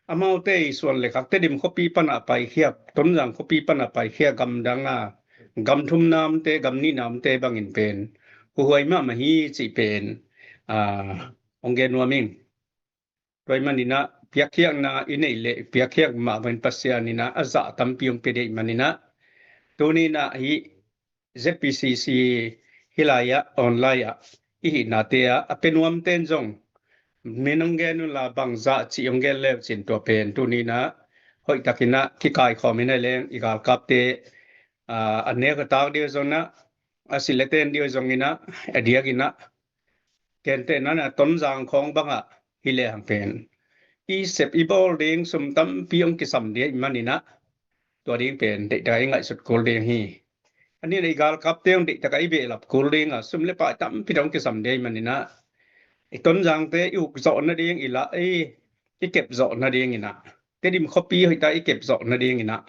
amaute i suan le khak Tedim khuapi panah paikhia, Tonzang khuapi panah paikhia gamdang a gam thumna omte, gam nihna omte bangin pen huhuai mahmah hi cih pen, a, hong gen nuam ing. Tua ahih man inah piakkhiakna i neih leh piakkhiak mah bangin Pasian inah a zah tampi hong pia dih ahih man inah tuni inah hih Z P C C hih lai-ah online-ah i hihnate ah a pia nuamten zong min hong gen unla bangzah cih hong gen leucin tua pen tuni inah hoih tak inah kikaikhawm inah leng i galkapte, a, a nek a tak dih uh zong inah a silh a ten dih uh zong inah a diak inah kentehna inah Tonzang khawng bangah hi lehang pen i sep i bawl ding sum tampi hong kisam dih ahih man inah tua ding pen deihtak a i ngaihsut kul ding hi. A nih inah i galkapte hong deihtak a i behlap kul ding a, sum le pai tampi tak hong kisam dih ahih man inah i Tonzangte i uk zawh nading i la, i, i kep zawh nading inah Tedim khuapi hoih tak a i kep zawh nading inah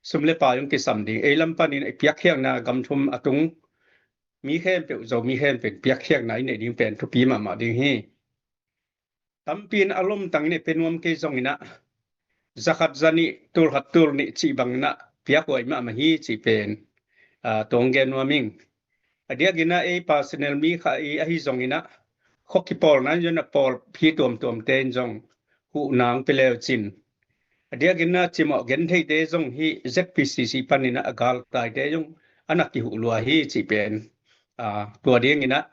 sum le pai hong kisam ding, ei lam panin i piakkhiakna gam thum a tung mi khempeuh, Zomi khempeuh in piakkhiakna i neih ding pen thupi mahmah ding hi. Tampi in a lomtang in i pia nuam kei zong inah za khat za nih, tul khat tul nih cih bang inah piakhuai mahmah hi cih pen, a, tua hong gen nuam ing. A diak inah ei personal mi khat i ahi zong inah khua kipawlna in zong inah pawlpi tuamtuamte in zong huhna hong pia leucin a diak inah cimawh gentheite zong hih Z P C C pan inah a galtaite zong a na kihuh lua hi cih pen, a, tua ding inah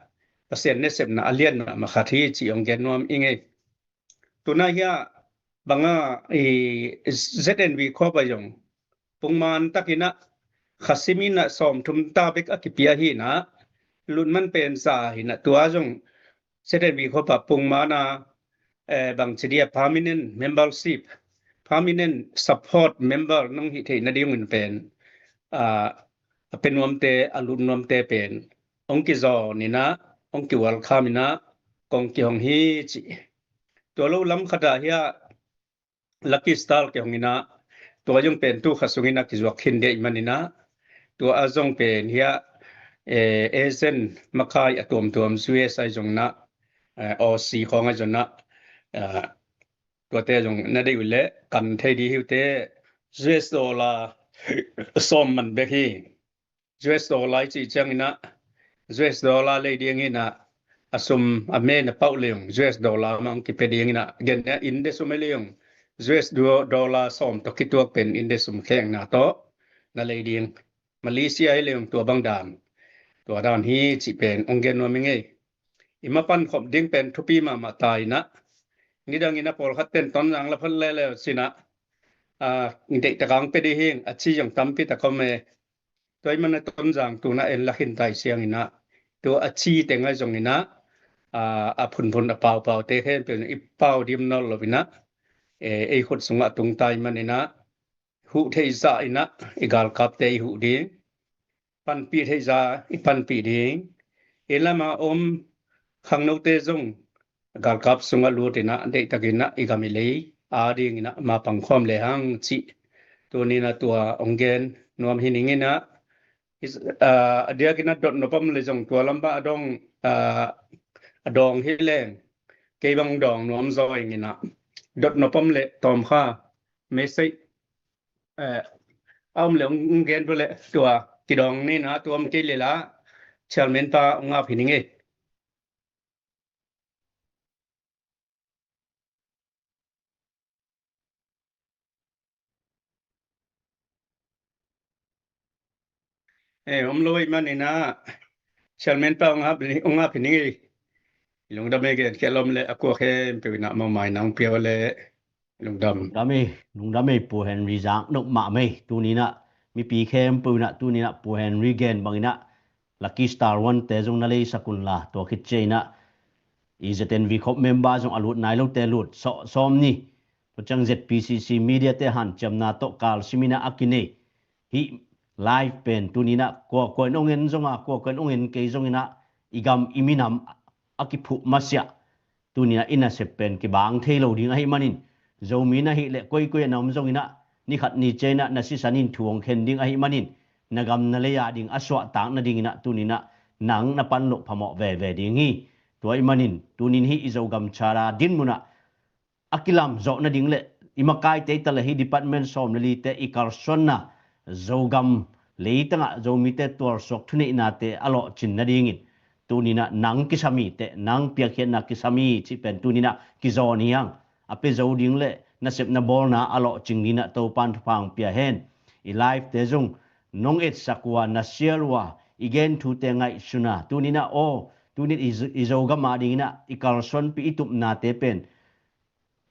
Pasian nasepna a lian mahmah khat hi cih hong gen nuam ing ei. Tuna hiah banga i Z N V khawpa zong pungman takinah khasim inah sawmthum ta bek a kipia hinah lutman pen sa hinah tua zong Z N V khawpa pungmana eh, bangci dia permanent membership, permanent support member nong hih theih nadingun pen ah, a pe nuamte, a lut nuamte pen hong kizawn inah, hong ki-welcome inah kong kihong hi ci. Tua lo lam khatah hiah Lucky Star kihong inah, tua zong pen tu kha sung inah kizuak khin dia ih man inah, tua a zong pen hiah eh, Asian makai a tuamtuam U S a zong inah eh, Aussie khawng a zong inah eh, tuate zong na deih uh leh kan thei dih hi uh teh, U S dollar sawm man bek hi. U S dollar i cih ciang inah U S dollar lei ding inah a sum a me na pauh lei ung U S dollar mah hong kipia ding inah gen nia, India sum ei lei ung U S do- dollar sawm tawh kituak pen India sum khengna tawh na lei ding. Malaysia ei lei ung tua bang dan, tua dan hi cih pen hong gen nuam ing ei. I mapan khop ding pen thupi mahmah ta inah, nidang inah pawlkhat ten Tonzang la phot lele uh cinah ah, deihtak ang pe dih hing a ci zong tampi tak om e. Tua ih mana Tonzang tuna en la khin tai siang inah, tua a ci teng a zong inah ah, a phunphun a paupau te khempeuh inah i pau dim nawl lo inah eh, ei khut sungah a tung tai man inah, huh theih zah inah i galkapte i huh ding, panpih theih zah i panpih ding, i lama om khangnote zong galkap sungah lut inah deihtak inah i gam i lei a ding inah mapang khawm lehang cih tuni inah tua hong gen nuam hi ning inah, is- ah, a diak inah dot nop om le zong tua lam bah a dong ah, a dawng hi leng kei bang dawng nuam zaw ing inah, dot nop om le tawm kha message eh, a om le hong gen bawleh tua kidawng ni inah, tua om kei le la chairman pa hong ap hi ning ei. Eh, om lo ih man inah chairman pa hong ap, hong ap hi ning ei. Lungdam ei, gen khial om le a kua khempeuh inah mawmai nang pia uh le lungdam. Lungdam ei, lungdam ei Pu Henry, zak nop mahmah ei. Tuni inah mipi khempeuh inah tuni inah Pu Henry gen bang inah Lucky Star One te zong na leisak unla, tua khit ciang inah i Z N V khop member zong a lut nai lote lut sawm ni. Tua ciang Z P C C media te hanciamna tawh kalsim inah a kinei hih live pen tuni inah kua kua in hong en zong a, kua kua in hong en kei zong inah i gam i minam a kiphuh masiah tuni inah i nasep pen kibang thei lo ding ahih manin, Zomi na hih leh koikoi a na om zong inah ni khat ni ciang inah na sisan in thu hong khen ding ahih manin, na gam na lei a ding a suahtak nading inah tuni inah nang na pan loh phamawh veve ding hi. Tua ih manin tuni in hih i Zogam Charter dinmun ah a kilamzawh nading le i makaite i ta le hih department sawm le lite i kalsuanna, Zogam leitangah Zomite tualsuak thuneihnate a lawhcin nadingin tuni inah nang kisam hi teh, nang piakkhiatna kisam hi cih pen tuni inah kizawn hi hang. A pia zo ding le nasepna bawlna a lawhcing ding inah Topan thupha hong pia hen. I live te zong nong etsak uh a, na share uh a, i gen thute ngaihsun a, tuni inah aw, tuni in i Zo- i Zogam a ding inah i kalsuanpih i tupnate pen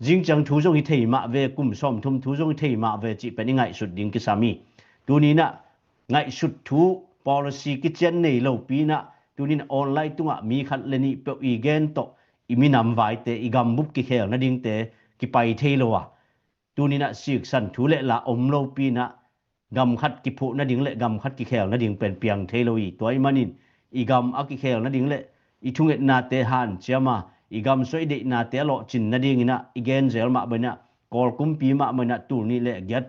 zingciang thu zong hi thei mah ve, kum sawmthum thu zong hi thei mah ve cih pen i ngaihsut ding kisam hi. Tuni inah ngaihsut thu, policy kician nei lopi inah tuni in online tungah mi khat le nih peuh i gen tawh i minam vaite, i gambup kikhel nadingte kipai thei lo a, tuni inah siksan thu le la om lopi inah gam khat kiphuh nading le gam khat kikhel nading pen piang thei lo hi. Tua ih manin i gam a kikhel nading le i thungetnate hanciam a, i gam suah i deihnate a lawhcin nading inah i gen zel mah bang inah Kawl kumpi mah bang inah tul nih le giat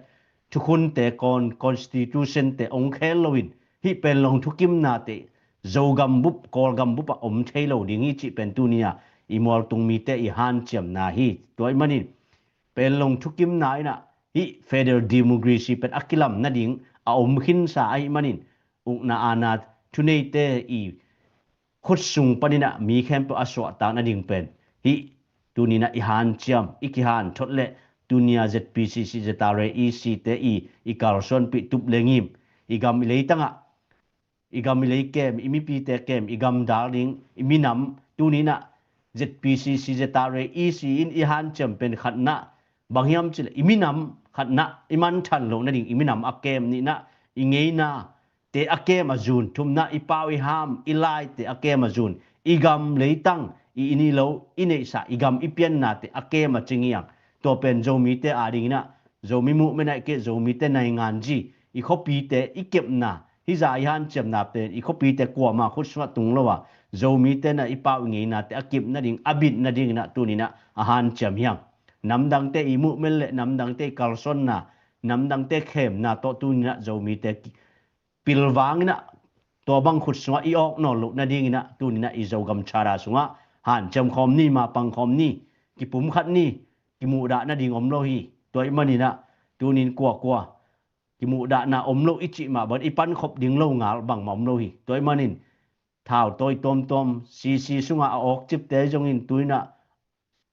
thukhunte, Kawl constitution te hong khel loin hih Panglong thukimnate Zogam bup, Kawlgam bup ah om thei lo ding hi cih pen tuni a i mualtung mite i hanciamna hi. Tua ih manin Panglong thukimna inah hih federal democracy pen a kilam nading a om khinsa ahih manin ukna aana thuneite i khut sung paninah mi khempeuh a suahtak nading pen hih tuni inah i hanciam, i kihanthot le tuni a Z P C C, Z R A, E C te i, i kalsuanpih tup le ngim i gam i leitangah i gam i lei kem, i mipite kem, i gam dal ding, i minam, tuni inah Z P C C, Z R A, E C in i hanciam pen khatna, bang hiam cileh i minam khatna, i manthan loh nading, i minam a kem, nihna, i ngeina te a kem a zun, thumna i pau i ham, i laite a kem a zun, i gam leitang, i inn i lo, i neihsa, i gam i piannate a kem a cing hiang. Tua pen Zomite ading inah, Zomi movement ahih kei, Zomite naingan zi, i khuapite i kepna, hih zah i hanciamna pen i khuapite kuamah khut sungah tung lo a, Zomite inah i pau i ngeinate a kep nading, a bit nading inah tuni inah a hanciam hiang. Namdangte i movement le namdangte i kalsuanna, namdangte khemna tawh tuni inah Zomite pilvang inah tua bang khut sungah i awk nawn loh nading inah tuni inah i Zogam Charter sungah hanciam khawm ni, mapang khawm ni, kipumkhat ni, kimuhdah nading om lo hi. Tua ahih man inah tuni in kuakua kimuhdahna om lo i cih mah bang, i pankhop ding lo ngal bangmah om lo hi. Tua ahih man in thau tawi tuamtuam C C sungah a awk cipte zongin tuni inah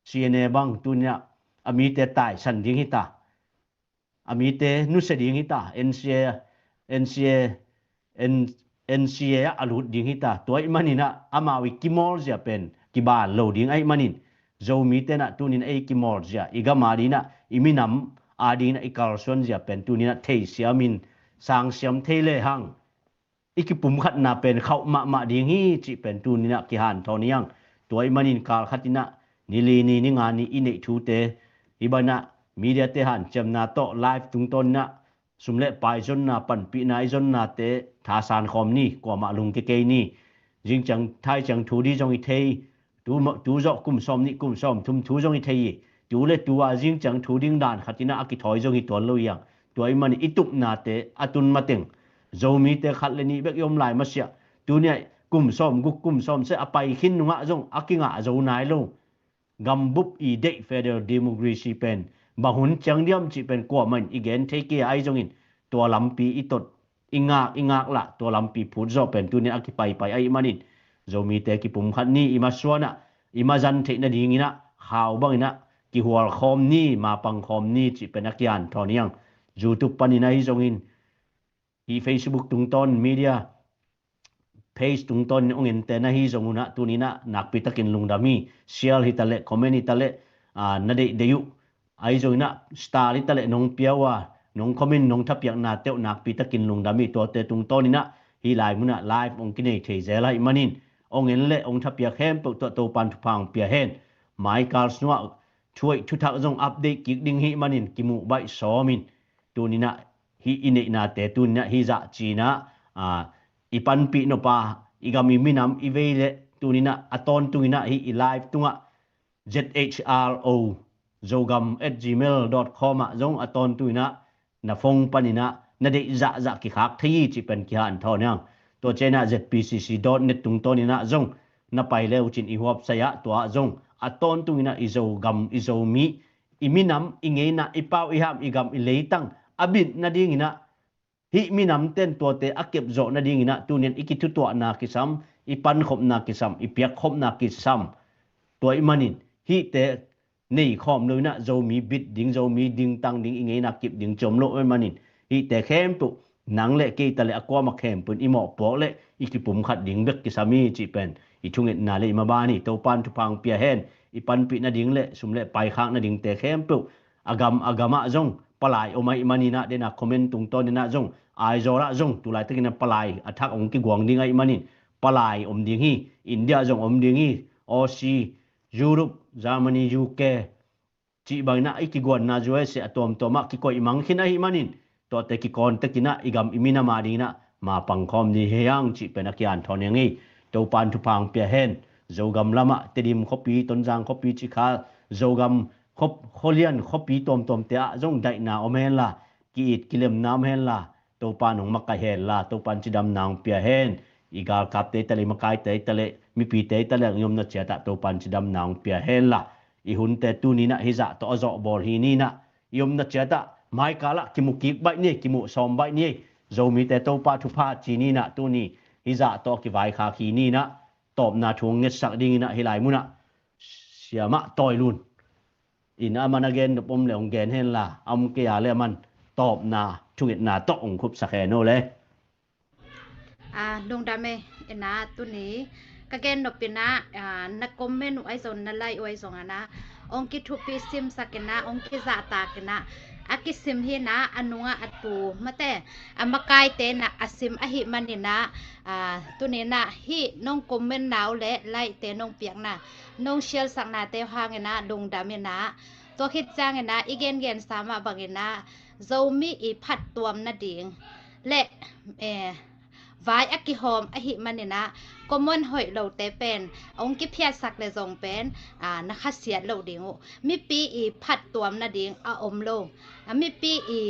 C N A bang tuni inah a mite taisan ding hita, a mite nusia ding hita, N C A, N C A, N-, N C A ah a lut ding hita. Tua ahih man inah amau i kimawl zia pen kibal lo ding ahih man in, Zomite inah tuni inah ei kimawl zia, i gam ading inah, i minam ading inah i kalsuan zia pen tuni inah theisiam in, sangsiam thei lehang i kipumkhatna pen khauh mahmah ding hi cih pen tuni inah kihanthawn hiang. Tua ahih man in kal khat inah ni li ni, ni nga ni i neih thute, hih bang inah mediate hanciamna tawh live tungtawn inah sum le pai zonna, panpihna i zonnate thasan khawm ni, kuamah lungkia kei ni. Zingciang thaiciang thu ding zong i thei, tu ma-, tu zawh kum sawm nih, kum sawm thum thu zong i thei hi. Tu le tu a zingciang thu ding dan khat inah a kithawi zong hi tuan lo hiang. Tua ahih man i tupnate a tun mateng, Zomite khat le nih bek i om lai masiah, tuni ah kum sawm guk, kum sawm sagih a pai khin nungah zong a kingah zo nai lo gambup i deih federal democracy pen bang hun ciang diam cih pen kuamah in i gen thei kei a, ahi zongin tua lampi i tot, i ngak, i ngak lah tua lampi phut zawh pen tuni a kipaipai ahih man in, Zomite kipumkhat ni, i masuan ah, i mazan theih nading inah khau bang inah kihual khawm ni, mapang khawm ni cih pen a kihanthawn hiang. YouTube pan inah ahi zongin, hih Facebook tungtawn, media page tungtawn in hong ente na hi zong un ah tuni inah nakpi takin lungdam hi. Share hi taleh, comment hi taleh, aa, na deih deih uh. Ahi zong inah star hi taleh nong pia uh a, nong comment, nong thapiaknate uh nakpi takin lungdam hi. Tuate tungtawn inah hih lai munah live hong kinei thei zel ahih man in, hong en le hong thapiak khempeuh tawh Topan thupha hong pia hen. Mai kal sungah thu hoih thu thak zong update kik ding ahih man in kimuh baih sawm in. Tuni inah hih i neihnate tuni inah hih zah ci inah, aa, i panpih nop a, i gam i minam i vei le tuni inah a tawntung inah hih i live tungah Z H R O, zogam at gmail dot com ah zong a tawntung inah na phone pan inah na deih zahzah kikhak thei hi cih pen kihanthawn hiang. Tua ciang inah Z P C C dot net tungtawn inah zong na pai le uh cin i huapsai ah, tua ah zong a tawntung inah i Zogam, i Zomi, i minam, i ngeina, i pau, i ham, i gam, i leitang a bit nading inah, hih minamte in tuate a kep zawh nading inah tuni in i kithutuahna kisam, i pankhopna kisam, i piakkhopna kisam. Tua ahih man in hihte nei khawm lo inah Zomi bit ding, Zomi dingtang ding, i ngeina kip ding ci om lo ahih man in, hihte khempeuh nang le kei taleh a kuamah khempeuh in i mawhpuak le i kipumkhat ding bek kisam hi cih pen i thungetna le i maban hi. Topan thupha hong pia hen. I panpih nading le sum le pai khak nadingte khempeuh, a gam a gam ah zong palai om ahih man inah, den a comment tungtawn inah zong, Aizawl ah zong tu laitak inah palai a thak hong kiguang ding ahih man in palai om ding hi. India zong om ding hi. Aussie, Europe, Germany, U K cih bang inah i kiguanna U S A a tuamtuam ah kikoih mang khin ahih man in, tuate kikawn tek inah i gam i minam ading inah mapang khawm ni hi hang cih pen a kihanthawn hiang hi. Topan thupha hong pia hen. Zogam lamah Tedim khuapi, Tonzang khuapi, Cikha, Zogam khuap-, khualian khuapi tuamtuamte ah zong daihna om hen la, ki-it kilemna om hen la, Topan hong makaih hen la, Topan cidamna hong pia hen. I galkapte hi taleh, i makaite hi taleh, mipite hi taleh, i omna ciat ah Topan cidamna hong pia hen la. I hunte tuni inah hih zah tawh a zawhbawl hi ni inah, i omna ciat ah mai kal ah kimu kik baih ni, kimu sawm baih ni. Zomite Topa thupha ci ni inah tuni hih zah tawh a kivaikhak hi ni inah, tawpna thu hong ngetsak ding inah hih lai munah Siamah Tawi Lun in a man a gen nop om le hong gen hen la, a om kei a le a man tawpna thungetna tawh hong khupsak hen aw le. Aa, lungdam e. Ina tuni ka gen nop ina, aa, na comment uh ai zong na like uh ai zong ana ong kithupi simsak ina, ong kizahtak ina, a kisim hi ina, a nunga a tu mate a makaite ina a sim ahi man ina, aa, tuni ina hi nong comment na uh le like te nong piakna, nong share sakna te hang ina lungdam ina. Tua khit ciang ina i gengen sa mah bang ina Zomi i phattuam nading le, eh, vai a kihawm ahi man ina comment hoih lote pen ong kiphiatsak le zong pen, aa, na khasiat lo ding uh. Mipi i phattuam nading a om lo. A mipi i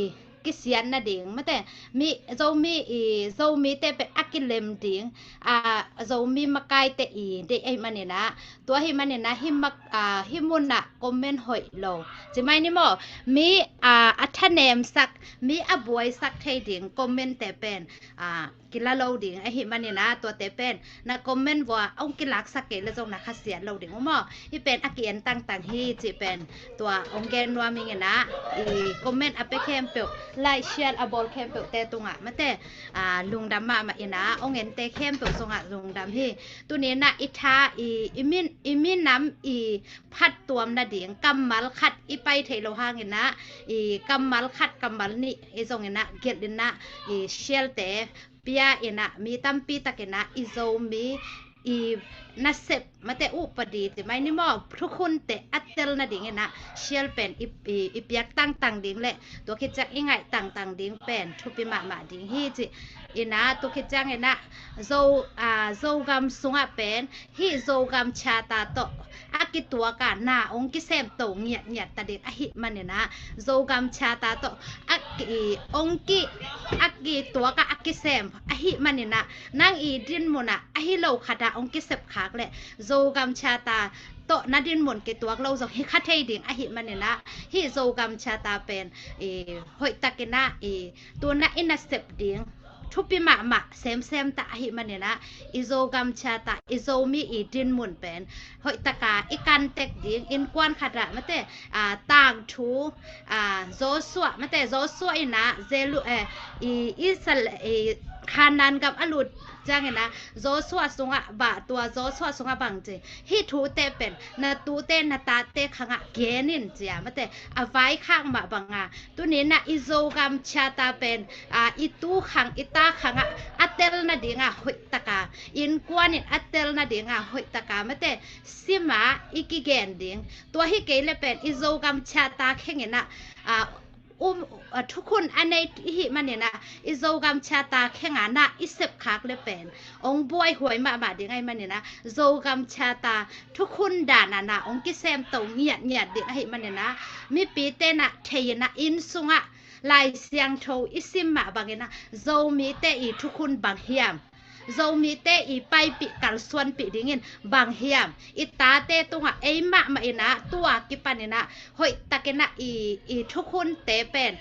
kisiat nading mate, mi Zomi i Zomite pen a kilem ding, aa, Zomi makaite i deih ahi man ina, tua ahi man ina hi mak, aa, hi mun ah comment hoih lo ci mai ni maw. Mi, aa, a thanemsak, mi a buaisak thei ding comment te pen, aa, kila lo ding ahi man ina, tuate pen na comment vua ong kilaksak kei le zong na khasiat lo ding uh maw. Hi pen a ki-en tangtang hi cih pen tua ong gen nuam ing ina, i comment a pia khempeuh, like share a bawl khempeuh te tungah mate, aa, lungdam mahmah ina, ong ente khempeuh zongah lungdam hi. Tuni ina i tha i, i min, i minam i phattuam nading kammal khat i pai thei lo hang ina, i kammal khat kammal nih i zong ina gelh ina, i share te pia ina, mi tampi tak ina i Zomi i nasep mate, upadi ci mai ni maw, thukhunte a tel nading ina share pen i, i, i piak tangtang ding le tua khit ciang i ngaih tangtang ding pen thupi mahmah ding hi ci ina. Tua khit ciang ina Zo, aa, Zogam sungah pen hi Zogam Charter tawh a kituak a na ong kisem to ngiatngiat ta ding ahi man ina, Zogam Charter tawh a ki, ong ki, a kituak a a kisem ahi man ina, nang i dinmun ah ahi lo khat ah ong kisep khak le Zogam Charter tawh na dinmun kituak lo zong hi kha thei ding ahi man ina, hi Zogam Charter pen i hoih tak ina i tuna i nasep ding thupi mahmah semsem ta ahi man ina, i Zogam Charter, i Zomi i dinmun pen hoih taka i kan tek ding, innkuan khat ah mate, aa, tangthu, aa, Joshua mate, Joshua ina Zelu, eh, i Israel, i Canaan gam a lut ciang ina Joshua sungah bah, tua Joshua sungah bang ci, hi thute pen na tute na tate khangah gen in ci a mate, a vaikhak mah banga tuni ina i Zogam Charter pen, aa, i tu khang i ta khangah a tel nadinga hoih taka, innkuan in a tel nadinga hoih taka mate sima i kigen ding. Tua hi kei le pen i Zogam Charter kheng ina, aa, um, aa, thukhun a nei ihi man ina i Zogam Charter khenga na i sep khak le pen ong buaihuai mahmah ding ahi man ina, Zogam Charter thukhun dan a na ong kisem to ngiatngiat ding ahi man ina, mipite na thei ina inn sungah Lai Siangtho i sim mah bang ina Zomite i thukhun bang hiam, Zomite i paipih kalsuanpih dingin bang hiam, i tate tungah ei mahmah ina tua kipan ina hoih tak ina i, i thukhunte pen,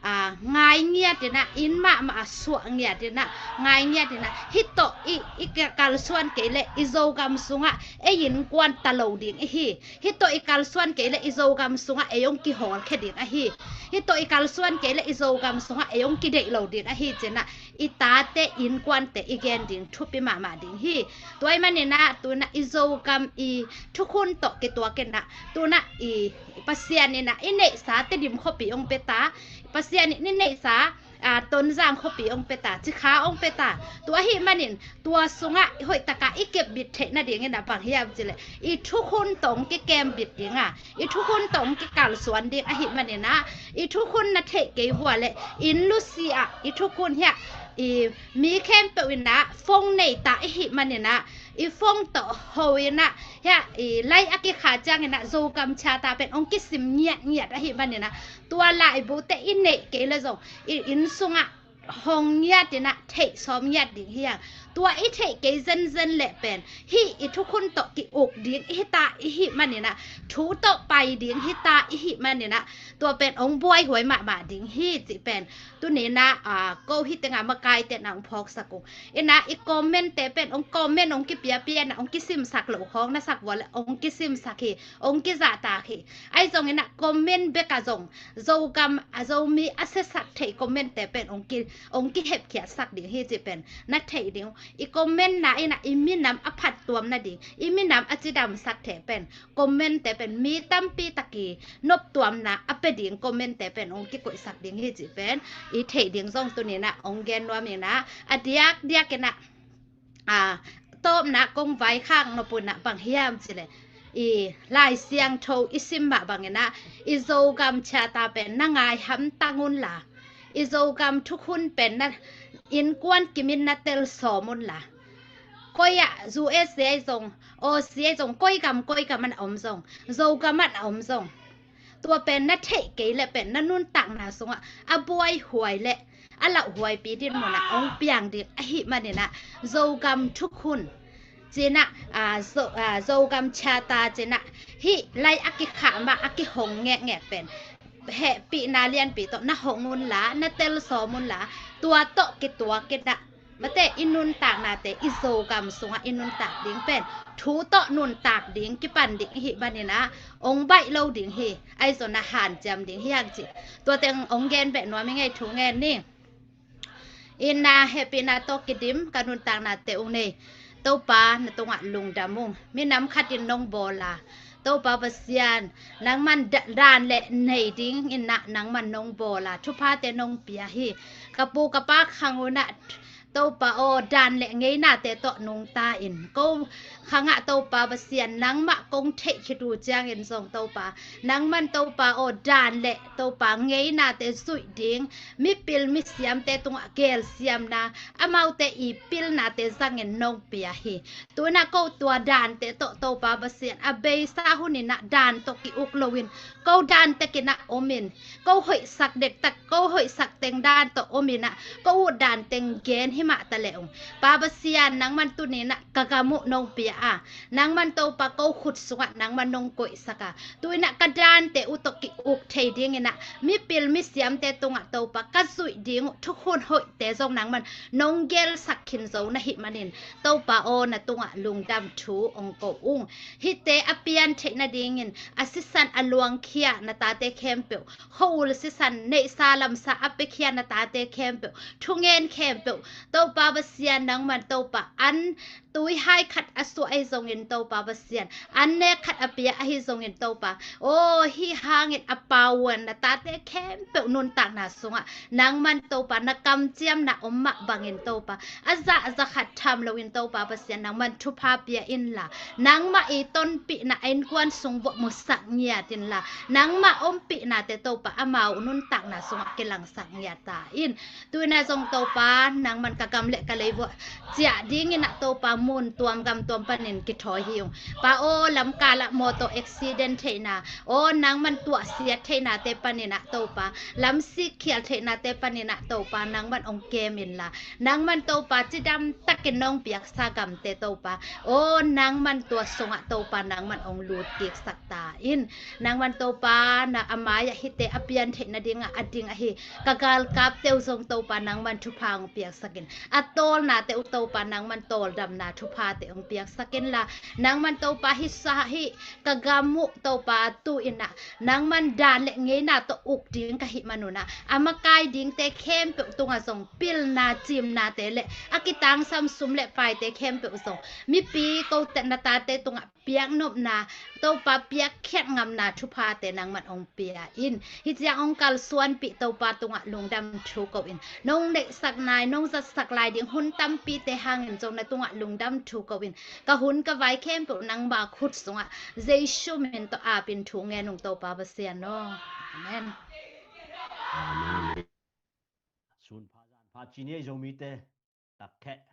aa, ngai ngiat ina, inn mahmah a suah ngiat ina, ngai ngiat ina, hi tawh i, i ka-, kalsuan kei le i Zogam sungah ei innkuan ta lo ding ihi. Hi tawh i kalsuan kei le i Zogam sungah ei ong kihawlkhia ding ahi. Hi tawh i kalsuan kei le i Zogam sungah ei ong kideih lo ding ahi ci ina, i tate innkuante i gen ding thupi mahmah ding hi. Tua ahi man ina tuna i Zogam i thukhun tawh kituak ina, tuna i Pasian ina i neihsa Tedim khuapi ong pia ta, Pasian in i neihsa, aa, Tonzang khuapi ong pia ta, Cikha ong pia ta. Tua ahi manin tua sungah hoih taka i kepbit theih nading ina bang hiam ci le i thukhun tawh ong kikembit dinga, i thukhun tawh ong kikalsuan ding ahi man ina, i thukhun na theih kei vua le inn lusi ah i thukhun hiah i mi khempeuh ina phone nei ta ihi man ina, i phone tawh ho ina hiah i lai a kikha ciang ina Zogam Charter pen ong kisim ngiatngiat ahi man ina, tua laibute i neih kei le zong i inn sungah hong ngiat ina theih sawm ngiat ding hi hang. Tua i theih kei zenzen leh pen hih i thukhun tawh ki-uk ding i hita i hih maninah, thu tawh pai ding hita i hih maninah, tua pen hong buaihuai mahmah ding hi cih pen tuninah, a, ko hih tengah makaite na hong phawksak uh. Inah i comment-te pen hong comment hong kipiapia inah hong kisimsak loh khawng na sak vua leh hong kisimsak hi, hong kizahtak hi. Ahi zonginah comment bekah zong Zogam a Zomi a siasak theih comment-te pen hong ki, hong kihepkhiatsak ding hi cih pen na theih ding uh. I comment-na inah i minam a phattuam nading, i minam a cidamsak theih pen comment-te pen mi tampi tak i noptuamna a pia ding comment-te pen hong kikoihsak ding hi cih pen i theih ding zong tuninah hong gen nuam inah, a diakdiakinah, a, tawpna kong vaikhak nop unah bang hiam cih leh i Lai Siangtho i sim mah banginah i Zogam Charter pen na ngai hamtang unla, i Zogam thukhun pen na innkuan kimin na tel sawm unla, koi ah U S A zong, Aussie zong, koi gam koi gam ah na om zong, Zogam ah na om zong, tua pen na theih kei leh pen na nuntakna sungah a buaihuai leh a lauhuaipi dinmunah hong piang ding ahih maninah Zogam thukhun cinah, a, Zo, a, Zogam Charter cinah hih lai a kikhah mah a kihong ngekngek pen hehpihna lianpi tawh na hong unla, na tel sawm unla, tua tawh kituakinah mate i nuntaknate i Zogam sungah i nuntak ding pen thu tawh nuntak ding kipan ding i hih maninah hong baih lo ding hi. Ahi zong na hanciam ding hi hang cih tua teng hong gen beh nuam i ngei thu ngen ni. Inah hehpihna tawh kidim ka nuntaknate ung nei. Topa na tungah lungdam ung. Minam khatin nong bawl a, Topa Pasian, nangman da, dan le nei ding inah nangman nong bawl a, thuphate nong pia hi. Ka pu ka pa khang unah Topa aw, dan le ngeinate tawh nungta in ko khangah Topa Pasian, nangmah kong theih khit uh ciangin zong Topa, nangman Topa aw, dan le Topa ngeinate zuih ding mipil misiamte tungah gelsiamna, amaute i pilnate zangin nong pia hi. Tunah ko tua dante tawh Topa Pasian a beisa huninah dan tawh ki-uk loin ko dan tekinah omin, ko hoihsak dektak, ko hoihsak teng dan tawh ominah ko ut dan teng gen himah ta leh ung. Pa Pasian, nangman tuninah ka gam uh nong pia a, nangman Topa ko khut sungah nangman nong koihsak a, tuinah ka dante uh tawh ki-uk thei dinginah mipil misiamte tungah Topa ka zuih ding uh thukhun hoihte zong nangman nong gelsak khin zo na hih manin Topa aw, na tungah lungdam thu ong ko ung. Hihte a pian theih nadingin a sisan a luangkhia na tate khempeuh, khua-ul sisan neihsa lamsa a piakhia na tate khempeuh, thungen khempeuh Topa Pasian, nangman Topa an tuihai khat a suah ahi zongin Topa Pasian, an nek khat a pia ahi zongin Topa aw, hih hangin a pauan na tate khempeuh nuntakna sungah nangman Topa na kamciamna om mah bangin Topa a zah a za khat tham loin Topa Pasian, nangman thupha pia inla, nangmah i tonpihna a innkuan sung vuah musak ngiat inla, nangmah ompihnate Topa amau nuntakna sungah kilangsak ngiat ta in. Tuinah zong Topa, nangman ka gam le ka lei vuah ciah dinginah Topa mun tuam gam tuam panin kithawi hi ung. Pa aw, lamkalah mawtaw accident theihna, aw, nangman tuahsiat theihnate paninah Topa, lamsik khial theihnate paninah Topa, nangman ong kem inla, nangman Topa cidam takin nong piaksa gamte Topa aw, nangman tua sungah Topa nangman ong lut kiksak ta in. Nangman Topa na a mai-ah hihte a pian theih nadingah a ding ahi ka galkapte uh zong Topa nangman thupha ong piaksakin, a tawlnate uh Topa nangman tawldamna thuphate ong piaksakin la, nangman Topa hih sa hih ka gam uh Topa tu-inah nangman dan le ngeina tawh uk ding ka hih manunah a makai dingte khempeuh tungah zong pilna cimnate le a kitangsam sum le paite khempeuh zong mipi kote na tate tungah piaknopna Topa piakkhiat ngamna thuphate nangman ong pia in. Hih ciang ong kalsuanpih Topa tungah lungdam thu ko in, nong neihsak nai nong zatsak lai ding hun tampite hangin zong na tungah lungdam thu ko in, ka hun ka vai khempeuh nangma khut sungah Jesu min tawh apin thu ngen ung Topa Pasian aw. Amen. Amen. Sun pha zan pha ci ni ei Zomite. Takkheh